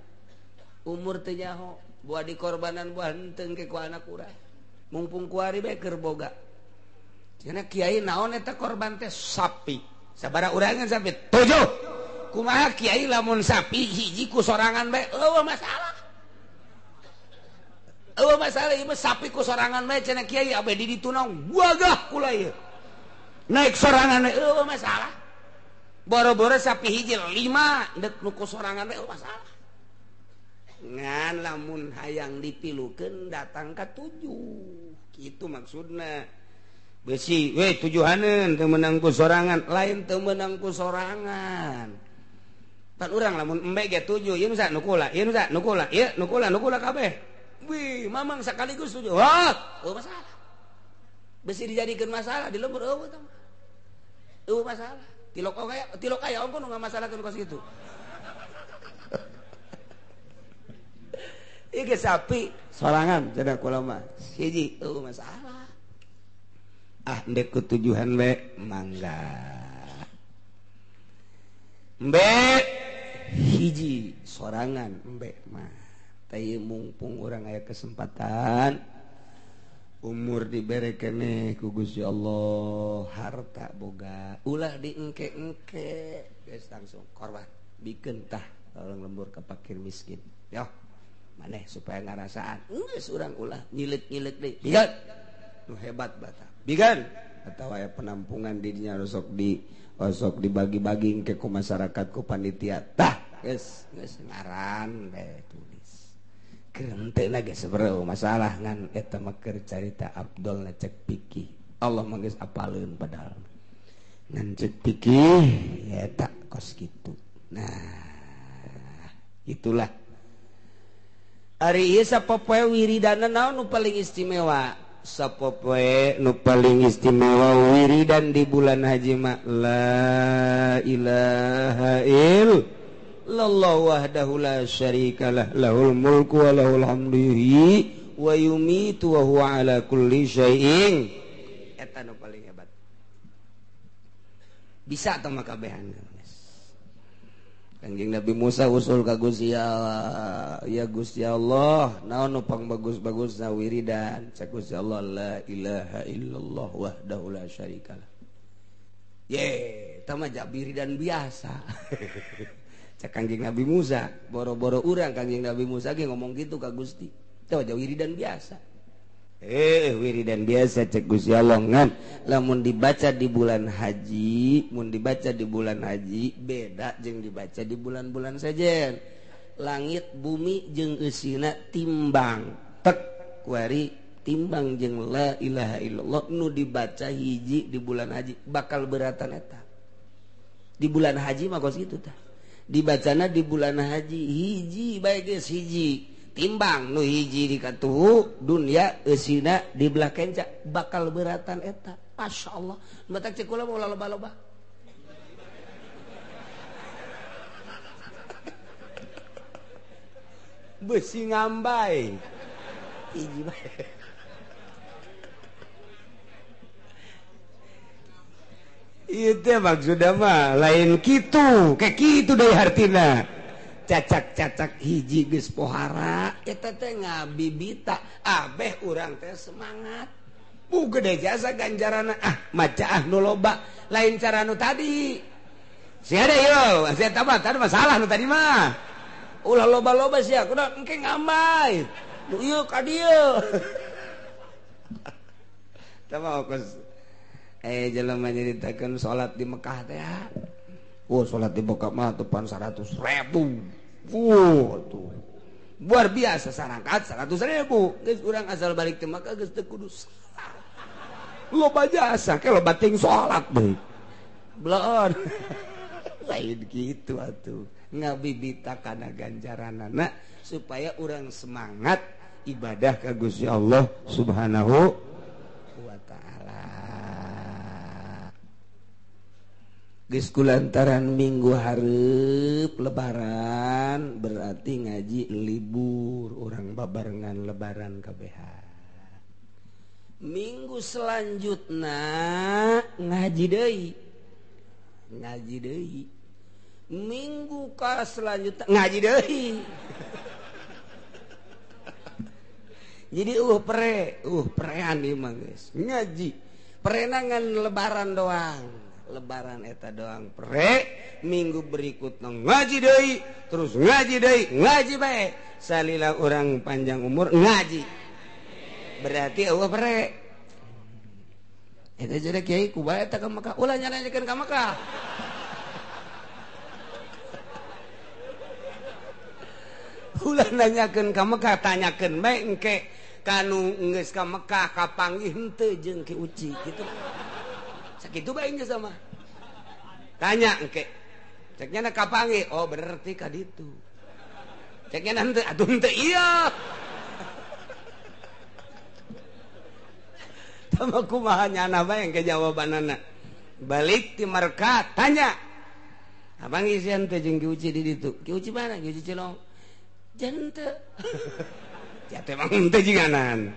Umur teu nyaho, buah dikorbanan buah henteu engke ku anak urang. Mumpung kuari bae keur boga. Cenah kiai naon eta korban teh sapi. Sabaraha urangan sapi? 7. Kumaha kiai lamun sapi hiji ku sorangan bae eueuh masalah. Eueuh masalah ieu mah sapi ku sorangan bae cenah kiai abe di ditu naon wagah kula ieu. Naik sorangan bae eueuh masalah. Boro-boro sapi hiji 5 deuk nu ku sorangan bae eueuh masalah. Ngan lamun hayang dipilukeun datang ka 7. Kitu maksudna. Besi, weh tujuhaneun teu meunang ku sorangan, lain teu meunang ku sorangan. Pan urang lamun embe ge 7, ieu nu sa nu kula, ieu nu sa nu kula, ieu nu kula, nu kula kabeh. Wih, mamang sekaligus 7. Wah, eueuh masalah. Besi dijadikeun masalah di lembur eueuh tah. Eueuh masalah. Tilok aya ongko nu ngamasalahkeun kos kitu. Ieu ge sapi sorangan cenah kula mah. Hiji eueuh masalah. Ah ndek ketujuhan be mangga mbe hiji sorangan mbe mah teh mumpung urang aya kesempatan umur dibere keneh ku Gusti Allah harta boga ulah diengke-engke geus langsung korban bikeun tah tolong lembur ka fakir miskin yo maneh supaya ngarasaan geus urang ulah nyilet-nyilet deui bigan nu hebat bata bigan atau aya penampungan di dinya osok dibagi-bagi ke ku masyarakat ku panitia. Tah, geus geus ngaran bae tulis. Keur teu geus sebereu masalah ngan eta mah keur carita Abdul cek pikih. Allah mah geus apaleun padahal. Ngan cek pikih eta kos kitu. Nah, itulah. Ari ieu sapopoe wiridana naon nu paling istimewa? Sapopoe nu paling istimewa wiridan di bulan haji mah la ilaha illallah wahdahu la syarikalah lahul mulku wa lahul hamdu yuhyi wa yumitu wa huwa ala kulli syai'in. Eta nu paling hebat. Bisa teh mah kabehan. Kanjeng Nabi Musa usul ka Gusti Allah, ya Gusti Allah, naon nu pang bagus-bagusna wiridan? Cak Gusti Allah, la ilaha illallah wahdahu la syarikalah. Ye, eta mah wiridan biasa. Cak Kanjeng Nabi Musa, boro-boro urang Kanjeng Nabi Musa ge ngomong gitu ka Gusti. Eta mah wiridan biasa. Wiridan biasa cek Gusti Allah ngan lamun dibaca di bulan haji, mun dibaca di bulan haji beda jeung dibaca di bulan-bulan sejen. Langit bumi jeung eusina timbang tek kuari timbang jeung la ilaha illallah nu dibaca hiji di bulan haji bakal beratan eta. Di bulan haji mah kos kitu tah. Dibacana di bulan haji hiji bae geus hiji. Timbang nu hiji di katuhu dunia eusina di belah kenca bakal beratan eta. Masya Allah, matak cek kula mau loba-loba. Besi ngambai hiji bae. Ieu teh maksudna mah lain kitu, kayak kitu deui hartina. Cacak-cacak hiji geus pohara eta teh ngabibita abeh urang teh semangat. Bu gede jasa ganjarana ah maca ah nu loba lain cara nu tadi. Sia deui yo, sia tah tadi masalah nu tadi mah. Ulah loba-loba sia kudu engke ngambai. Nu ieu ka dieu. Tah mah kos jelema nyaritakeun salat di Mekah teh. Oh, salat di Mekah mah tepan 100.000. Tuh. Luar biasa sarangkat 100.000. Geus urang asal balik teh Mekah geus teu kudu salat. Loba jasa ke loba ting salat deui. Bloon. Lain kitu atuh. Ngabibita kana ganjaranana supaya urang semangat ibadah ka Gusti Allah Subhanahu wa ta'ala. Geus kulantaran minggu hareup lebaran berarti ngaji libur urang babarengan lebaran kabehan. Minggu selanjutna ngaji deui. Ngaji deui. Minggu ka selanjutna ngaji deui. Jadi prean ieu mah geus. Ngaji. Perenangan lebaran doang. Lebaran eta doang pre, minggu berikutnya ngaji deui, terus ngaji deui, ngaji bae. Salila urang panjang umur ngaji. Berarti eueuh pre. Eta jadi kiai ku bae eta ka Mekah, ulah nyanyakeun ka Mekah. Ulah nanyakeun ka Mekah, tanyakeun bae engke kanu geus ka Mekah kapanggih henteu jeung Ki Uci kitu. Sakitu bae geus sama. Tanya engke. Ceknya na kapanggih, oh berarti ka ditu. Ceknya na henteu, atuh henteu ieu. Tama kumaha nyana bae engke jawabanana. Balik ti Marka tanya. Abang isian teh jeung Ki Uci di ditu. Ki Uci mana? Ki Uci Cilong. Jangan teu. Ya teh mah henteu jinganan.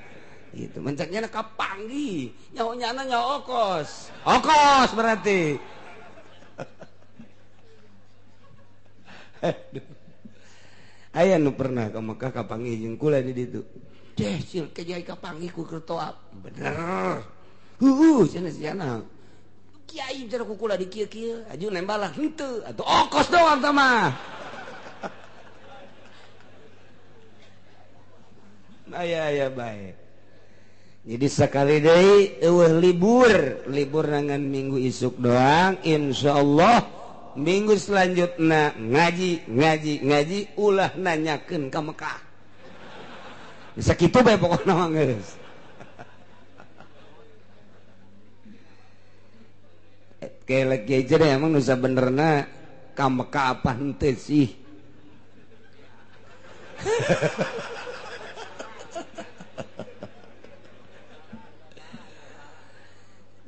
Gitu mencaknya kapanggi nyaho nyana nyaho okos. Okos berarti. Aya nu pernah ka Mekah kapanggih jeung kula di ditu. Deh sil ke jai kapanggih ku keur toap. Bener. Heueuh cenah sia. Kiai cenah ku kula di kieu-kieu, aju nembalah henteu atuh okos doang tah mah. Aya aya bae. Jadi sekali deui eueuh libur, libur nangan minggu isuk doang, insyaallah minggu selanjutnya ngaji ngaji ngaji ulah nanyakeun ka Mekah. Bisa kitu bae pokona mah geus. Kelek ge deh emang nu sabenerna ka Mekah apa henteu sih.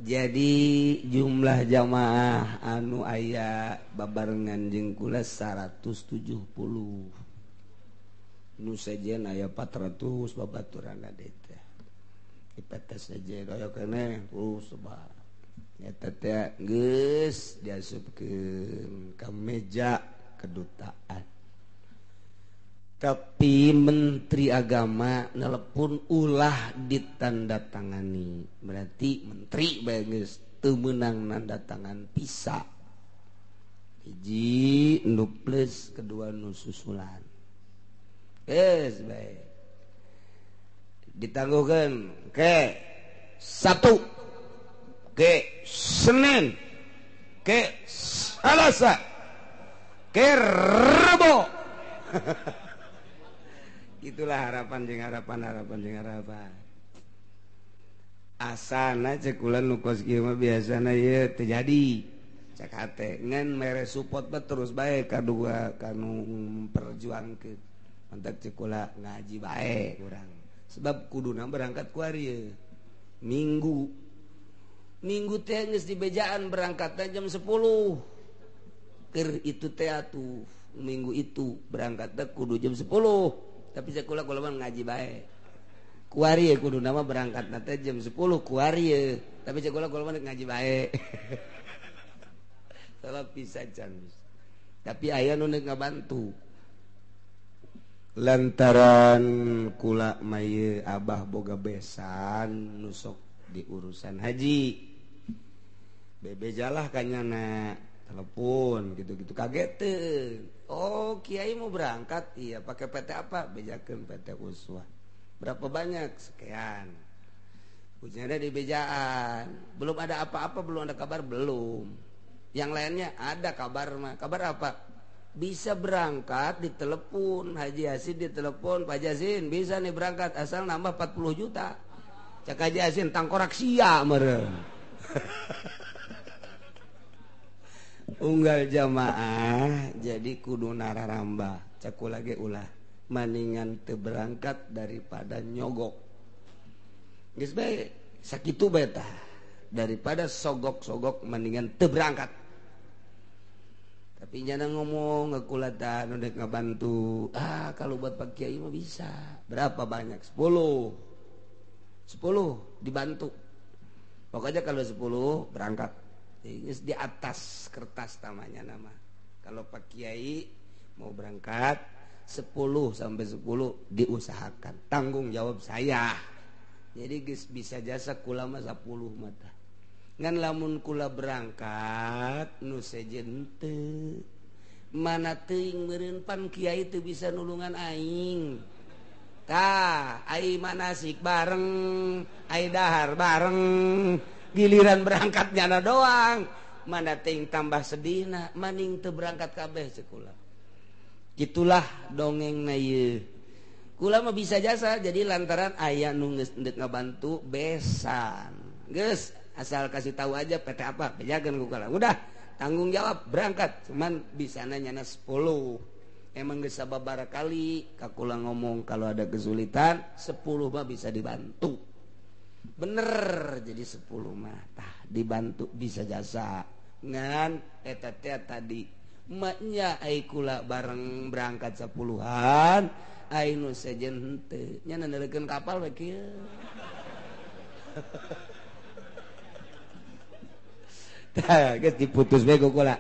Jadi jumlah jamaah anu aya babarengan jeung kula 170. Nu sejen aya 400 babaturan teh. Ipete sejen aya keneh sebab eta teh geus diasupkeun ka meja kedutaan. Tapi Menteri Agama nelepon ulah ditandatangani. Berarti menteri bae geus teu meunang nanda tangan pisa. Hiji nu plus, kedua nu susulan. Geus bae. Ditangguhkeun ke Sabtu, ke Senin, ke Selasa, ke Rebo. Itulah harapan jeung harapan harapan jeung harapan. Asana cek kula nu kos kieu mah biasana ieu teu jadi. Cek hate ngan mere support mah terus bae kadua kanu memperjuangkeun. Mantak cek kula ngaji bae urang. Sebab kuduna berangkat ku ari Minggu. Minggu teh geus dibejaan berangkatna jam 10. Keur itu teh atuh minggu itu berangkatna kudu jam 10. Tapi sekolah kula mah ngaji bae. Kuari kudu nama berangkat teh jam 10 kuari. Tapi sekolah kula mah ngaji bae. Salah pisan can. Tapi aya nu ngabantu. Lantaran kula mah ieu abah boga besan nu sok di urusan haji. Bebejalah kanyana telepon gitu-gitu kaget teu. Oh, kiai mau berangkat, iya pakai PT apa? Bejakeun PT Uswah. Berapa banyak? Sekian. Ujiannya di bejaan. Belum ada apa-apa, belum ada kabar, belum. Yang lainnya ada kabar mah. Kabar apa? Bisa berangkat ditelepon, Haji Yasin ditelepon, Pak Yasin bisa nih berangkat asal nambah 40 juta. Cak Haji Yasin tangkorak sia meureun. Unggal jamaah jadi kudu nararambah cek kula ge ulah maningan teu berangkat daripada nyogok. Geus bae sakitu bae tah daripada sogok-sogok mendingan teu berangkat. Tapi nyana ngomong ke kula tah nu dek ngabantu. Ah kalau buat Pak Kiai mah bisa. Berapa banyak? 10. 10 dibantu. Pokoknya kalau 10 berangkat. Ini di atas kertas tamanya nama. Kalau Pak Kiai mau berangkat 10 sampai 10 diusahakan. Tanggung jawab saya. Jadi geus bisa jasa kula mah 10 mata. Ngan lamun kula berangkat nu sejen teu. Mana teuing meureun pan kiai teu bisa nulungan aing. Tah, ai manasik bareng, ai dahar bareng. Giliran berangkat nyana doang, mana ting tambah sedihna, maning teu berangkat kabeh sekolah. Itulah dongeng na ieu. Kula mah bisa jasa jadi lantaran aya nu geus endek ngabantu besan. Geus asal kasih tahu aja PT apa, bejakeun ku kula. Udah, tanggung jawab berangkat, cuman bisana nyana 10. Emang geus sababaraha kali ka kula ngomong kalau ada kesulitan 10 mah bisa dibantu. Bener jadi 10 mah tah dibantu bisa jasa ngan eta teh tadi maknya ai kula bareng berangkat 10-an ai nu sejen henteu nya nandelekeun kapal we kieu. Tah geus diputus bae ku kula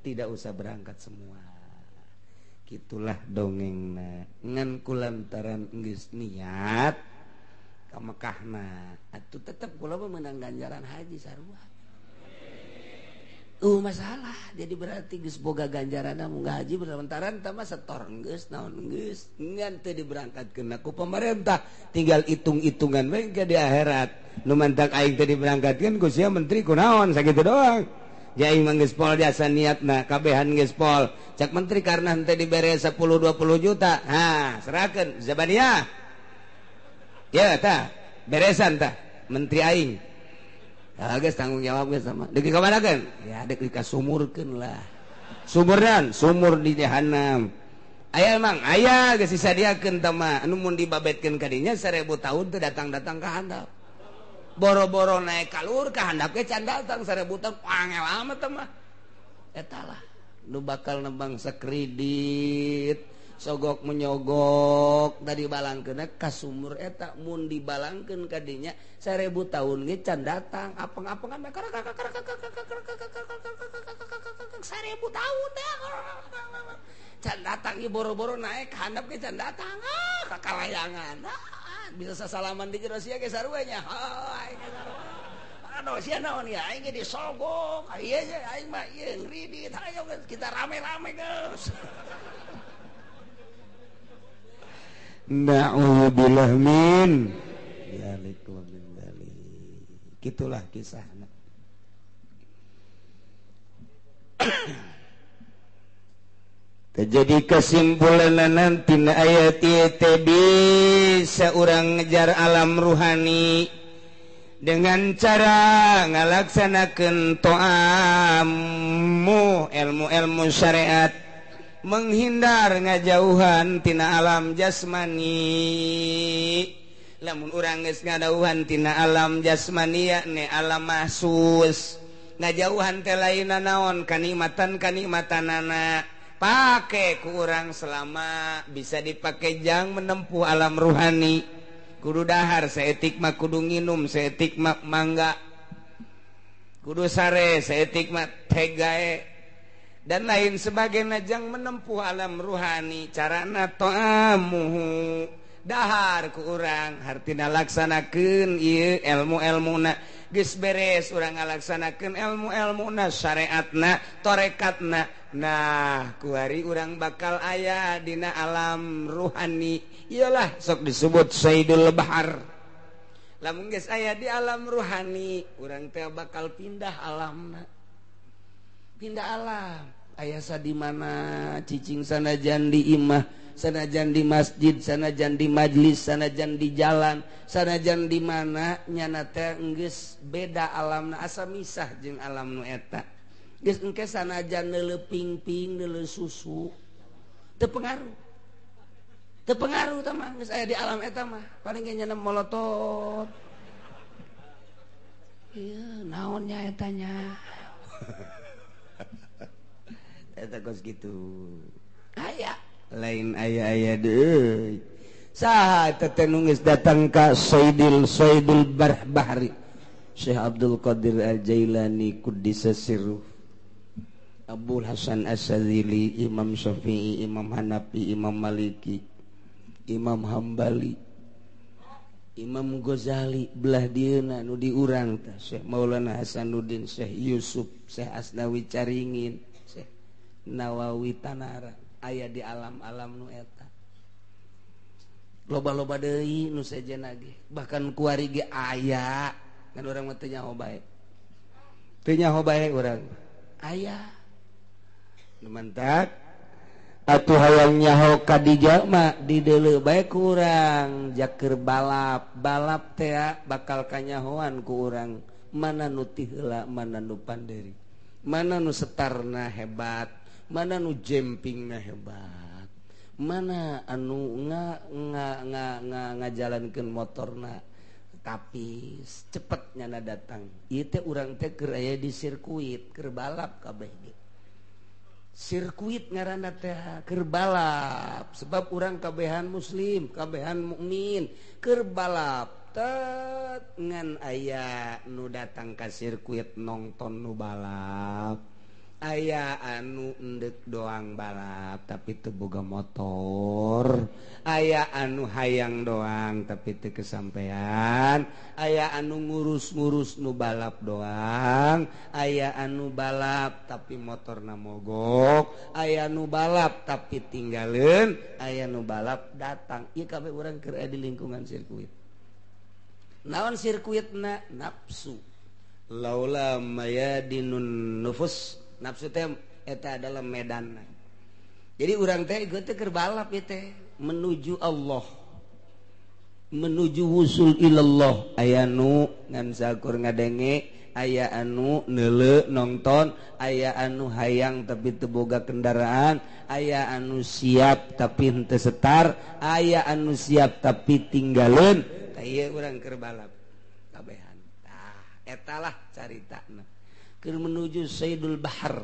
tidak usah berangkat semua. Gitulah dongengna ngan kulantaran geus niat ka Mekahna atuh tetep kula mah meunang ganjaran haji sarua. Masalah jadi berarti geus boga ganjaranna munggah haji sementara tah mah setor geus naon geus ngan teu diberangkatkeun ku pemerintah tinggal hitung-hitungan we ke di akhirat nu mantak aing teu diberangkatkeun ku sia menteri kunaon sakitu doang. Aing mah geus pol jasa niatna kabehan geus pol cak menteri karena henteu dibere 10 20 juta ha serahkeun zabaniyah ya tah beresan tah menteri aing. Ah geus tanggung jawab geus sama. Deuk dikamanakeun? Ya deuk dikasumurkeun lah. Sumurnan, sumur di jahanam. Aya emang aya geus disadiakeun tah mah anu mun dibabetkeun ka dinya 1000 tahun teu datang-datang ka handap. Boro-boro naik kalur ka handap ge can datang 1000 tahun angel amat tah mah. Eta lah nu bakal nembang sakredit sogok menyogok tadi balangkeun ka sumur eta mun dibalangkeun ka dinya 1000 tahun ge can datang apeng-apengan 1000 tahun can datang ieu boro-boro naik handap ge can datang ah kakalayangan bisa sasalaman di jero sia ge sarua nya aing aduh sia naon ya aing ge disogok ieu aing mah ieu ngridit ayo kita rame-rame geus. Na'udzubillah min dzalik wa min dzalik. Gitulah kisahna. Terjadi kesimpulan nanti ayat ieu bisa urang ngejar alam ruhani dengan cara ngalaksanakeun to'amu ilmu-ilmu syariat, menghindar ngajauhan tina alam jasmani. Lamun urang geus ngadauhan tina alam jasmani yakni alam mahsus, ngajauhan teh lainna naon kanikmatan-kanikmatanana pake ku urang selama bisa dipake jang menempuh alam ruhani. Kudu dahar saeutik mah kudu nginum saeutik mah mangga, kudu sare saeutik mah tegae dan lain sebagainya jang menempuh alam ruhani. Carana to'amuhu dahar ku urang hartina laksanakeun ieu ilmu-ilmuna geus beres urang ngalaksanakeun ilmu-ilmuna syariatna torekatna. Nah kuari urang bakal aya dina alam ruhani, iyalah sok disebut Sayyidul Bahar. Lamun geus aya di alam ruhani urang teh bakal pindah alamna, pindah alam. Aya di mana cicing sanajan di imah, sanajan di masjid, sanajan di majlis, sanajan di jalan, sanajan di mana nyana teh geus beda alamna, asa misah jeung alam nu eta. Geus engke sanajan neuleuh pingping, neuleuh susu teu pengaruh. Teu pengaruh tah mah geus aya di alam eta mah. Paling ge nyana molotot. Ieu naon nya eta nya. Eta kos gitu. Aya lain aya-aya deui. Saha eta teh nu geus datang ka Sayyidil Bahri Syekh Abdul Qadir Al-Jailani Quddisa Sirruh, Abul Hasan Asy-Syadzili, Imam Syafi'i, Imam Hanafi, Imam Maliki, Imam Hambali, Imam Ghazali belah dieuna nu diurang teh Syekh Maulana Hasanuddin, Syekh Yusuf, Syekh Asnawi Caringin, Syekh Nawawi Tanara aya di alam-alam nu eta. Loba-loba deui nu sejenna ge, bahkan kuari ge aya kan urang mah teu nyaho bae. Teu nyaho bae urang. Aya. Nu mantak atuh hayang nyaho ka dijalma dideuleu bae ku urang jaker balap. Balap teh bakal kanyahoan ku urang mana nu ti heula, mana nu panderi, mana nu setarna hebat, mana nu jempingna hebat, mana anu nga nga nga nga ngajalankeun motorna tapi cepet nyana datang. Ieu teh urang teh keur aya di sirkuit, keur balap kabeh ge. Sirkuit ngaranna teh keur balap, sebab urang kabehan muslim, kabehan mukmin, keur balap tet ngan aya nu datang ka sirkuit nongton nu balap. Aya anu endek doang balap tapi teu boga motor, aya anu hayang doang tapi teu kesampean, aya anu ngurus-ngurus nu balap doang, aya anu balap tapi motorna mogok, aya nu balap tapi tinggaleun, aya nu balap datang. Ieu kabeh urang keur di lingkungan sirkuit. Naon sirkuitna? Nafsu. Laula mayadinun nufus. Nafsu teh eta adalah medan. Jadi urang teh ieu teh keur balap ieu teh menuju Allah, menuju wusul ilallah. Aya nu ngan sakur ngadenge, aya anu neuleu nonton, aya anu hayang tapi teu boga kendaraan, aya anu siap tapi henteu setar, aya anu siap tapi tinggaleun. Tah ieu urang keur balap kabehan. Tah eta lah caritana. Keur menuju Sayyidul Bahar,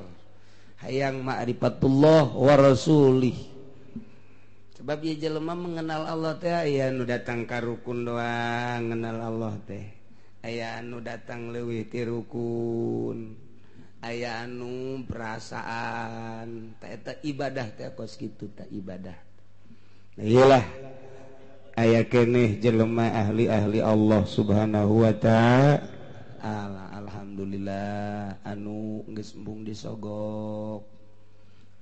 hayang ma'rifatullah wa rasulih. Sebab ieu jelema mengenal Allah teh aya nu datang ka rukun doang ngenal Allah teh, aya anu datang leuwih ti rukun, aya anu perasaan teh eta ibadah teh kos kitu teh ibadah. Nah iyalah aya keneh jelema ahli-ahli Allah Subhanahu wa ta'ala. Alhamdulillah anu geus embung disogok,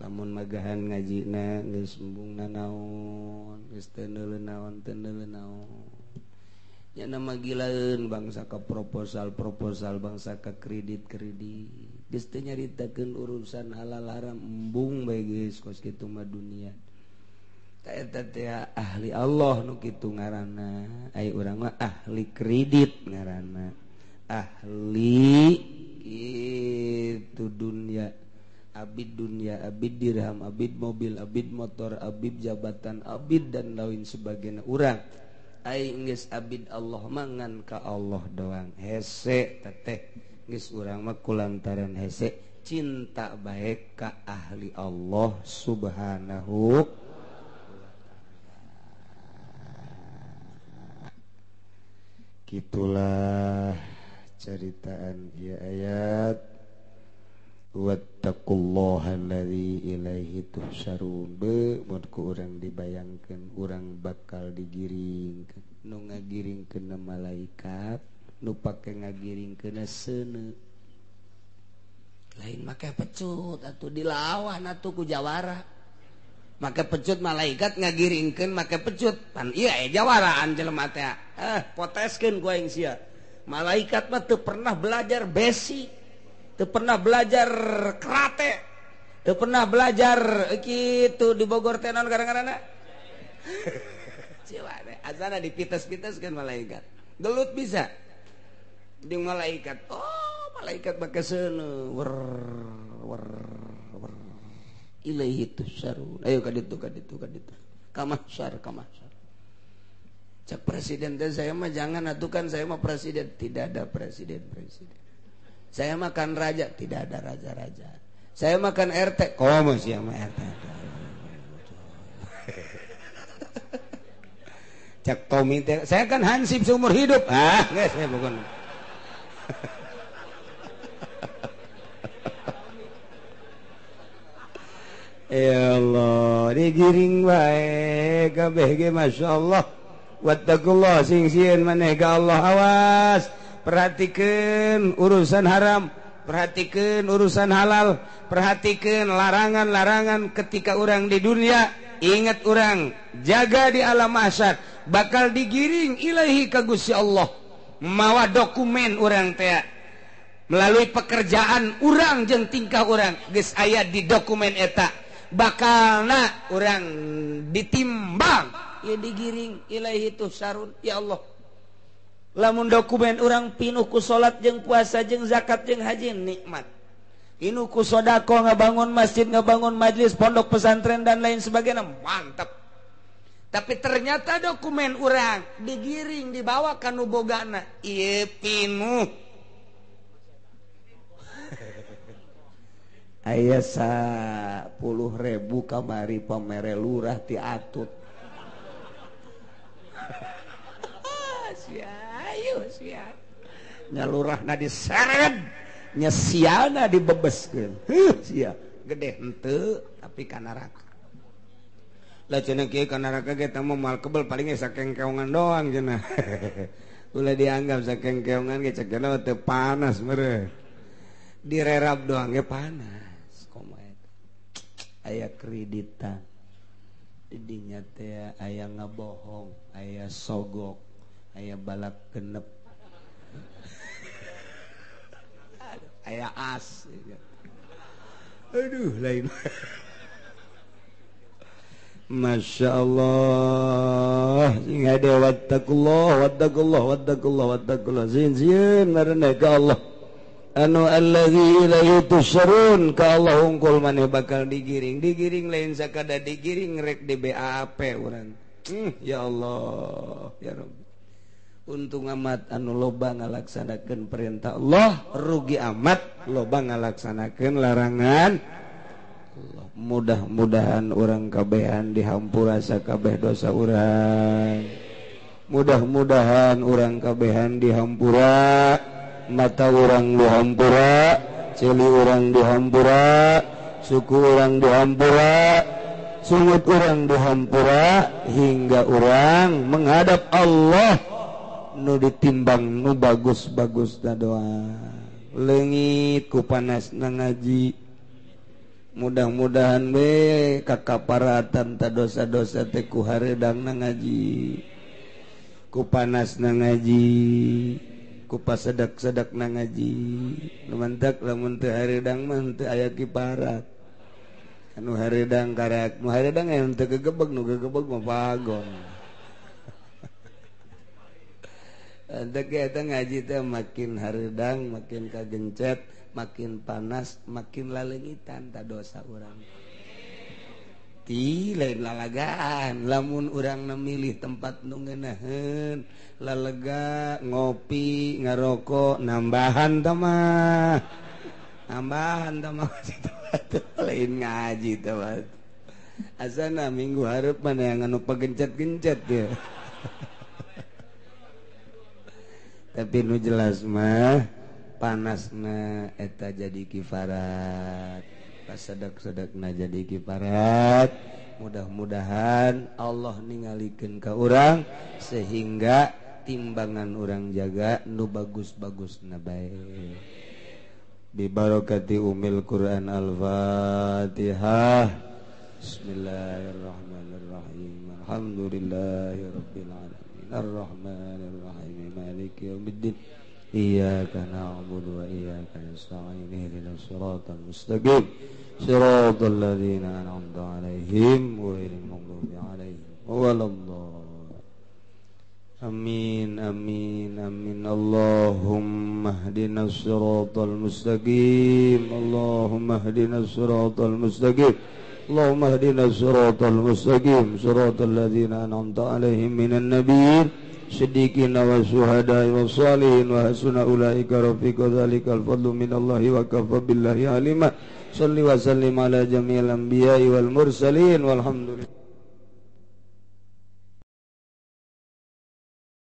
lamun magahan ngajina geus embung nanaon, geus teu neuleuh naon, teu neuleuh naon. Nya nama gilaeun bangsa ka proposal-proposal, bangsa ka kredit-kredit, geus teu nyaritakeun urusan halal haram, embung bae geus kos kitu mah dunia. Tah eta teh ahli Allah nu kitu ngaranna, ai urang mah ahli kredit ngaranna. Ahli itu dunia, abid dunia, abid dirham, abid mobil, abid motor, abid jabatan, abid dan lain sebagainya. Urang ai geus abid Allah mangan ka Allah doang. Hese teteh geus urang mah kulantaran hese cinta bae ka ahli Allah Subhanahu. Gitulah ceritaan ya ayat. Wattaqullaha allazi ilaihi tuhsyarun. Be mun ku urang dibayangkeun urang bakal digiringkeun, nu ngagiringkeun malaikat, nu pake ngagiringkeun seuneu. Lain make pecut atuh dilawan atuh ku jawara. Make pecut malaikat ngagiringkeun make pecut. Pan ieu aya jawaraan jelema teh. Poteskeun ku aing sia. Malaikat mah teu pernah belajar besi, teu pernah belajar karate, teu pernah belajar kitu di Bogor teh naon gara-garana. Ciwa azana dipites-piteskeun malaikat. Gelut bisa jeung malaikat. Oh, malaikat make seuneu wer wer wer. Ilaihi tusarun. Ayo ka ditu ka ditu ka ditu. Ka mahsyar ka mahsyar. Cak presiden teh saya mah jangan atuh kan saya mah presiden, tidak ada presiden presiden. Saya makan raja, tidak ada raja-raja. Saya makan RT, komo sih sama RT. Cak Tommy teh, saya kan hansip seumur hidup. Ah, enggak saya bukan. Ya Allah, digiring bae kabeh ge masyaallah. Wattaqullah sing sieun maneh ka Allah, awas perhatikeun urusan haram, perhatikeun urusan halal, perhatikeun larangan-larangan ketika urang di dunia. Ingat urang jaga di alam mahsyar, bakal digiring ilahi ka Gusti Allah. Mawa dokumen urang teh melalui pekerjaan urang jeung tingkah urang geus aya di dokumen eta, bakalna urang ditimbang ya digiring ilaihi tuhsarun. Ya Allah, lamun dokumen urang pinuh ku salat jeung puasa jeung zakat jeung haji nikmat, pinuh ku sedekah ngabangun masjid, ngabangun majelis, pondok pesantren dan lain sebagainya, mantap. Tapi ternyata dokumen urang digiring dibawa ka nu bogana ieu pinuh. Aya 10.000 kamari pamere lurah ti atut. Ayo sia. Nyalurahna diseret Nya siana dibebeskeun. Heuh sia gede henteu tapi ka neraka. Lah cenah kieu ka neraka ge teh moal kebel paling ge sakengkeongan doang cenah. Ulah dianggap sakengkeongan ge cek cenah teu panas meureun. Direrap doang ge panas. Komo eta. Aya kreditan. Didinya teh aya ngabohong, aya sogok, aya balak genep. Aya as. Aduh lain. Masya Allah. Sing hade wattaqullah wattaqullah wattaqullah wattaqullah. Sieun sieun maraneh ka Allah. Anu allazi ilaihi tusyarun ka Allah hungkul maneh bakal digiring. Digiring lain sakada digiring rek di BAP urang. Ya Allah, ya Rabbi. Untung amat anu loba ngalaksanakeun perintah Allah, rugi amat loba ngalaksanakeun larangan Allah. Mudah-mudahan urang kabehan dihampura sakabeh dosa urang. Mudah-mudahan urang kabehan dihampura, mata urang dihampura, ceuli urang dihampura, suku urang dihampura, sungut urang dihampura, hingga urang menghadap Allah nu ditimbang nu bagus-bagus da doa. Leungit ku panasna ngaji. Mudah-mudahan we kakaparatan ta dosa-dosa teh ku hareudangna ngaji. Ku panasna ngaji, ku pasedak-sedakna ngaji. Lumantak lamun teu hareudang mah teu aya kiparat. Anu hareudang karak, nu hareudang aya teu gegebeg, nu gegebeg mah bagong. Dek eta ngaji teh makin hareudang, makin kagencet, makin panas, makin laleungitan ta dosa urang. Ti lain lalagaan, lamun urang memilih tempat nu ngeunaheun, lalega ngopi, ngarokok, nambahan tah mah. Nambahan tah mah lain ngaji tah mah. Asana minggu hareup mah yang anu pagencet-gencet ya. Tapi nu jelas mah panasna eta jadi kifarat, pasedak-sedakna jadi kifarat. Mudah-mudahan Allah ningalikeun ka urang sehingga timbangan urang jaga nu bagus-bagusna bae. Bi barakati umil Quran. Al-Fatihah. Bismillahirrahmanirrahim. Alhamdulillahirabbil alamin. Ar-Rahmanir-Rahim. Maliki yaumiddin. Iyyaka na'budu wa iyyaka nasta'in. Ihdinas siratal mustaqim. Siratal ladzina an'amta 'alaihim ghairil maghdubi 'alaihim waladdallin. Amin amin amin. Allahumma ihdinas siratal mustaqim. Allahumma ihdinas siratal mustaqim. Allahumma ihdinas siratal mustaqim. Siratal ladzina an'amta 'alaihim minan nabiyyin siddiqina wa syuhada'i wa shalihin wa hasuna ulaika rafiqa. Dzalikal fadlu minallahi wa kafa billahi alima. Shalli wa sallim ala jami'il anbiya'i wal mursalin walhamdulillah.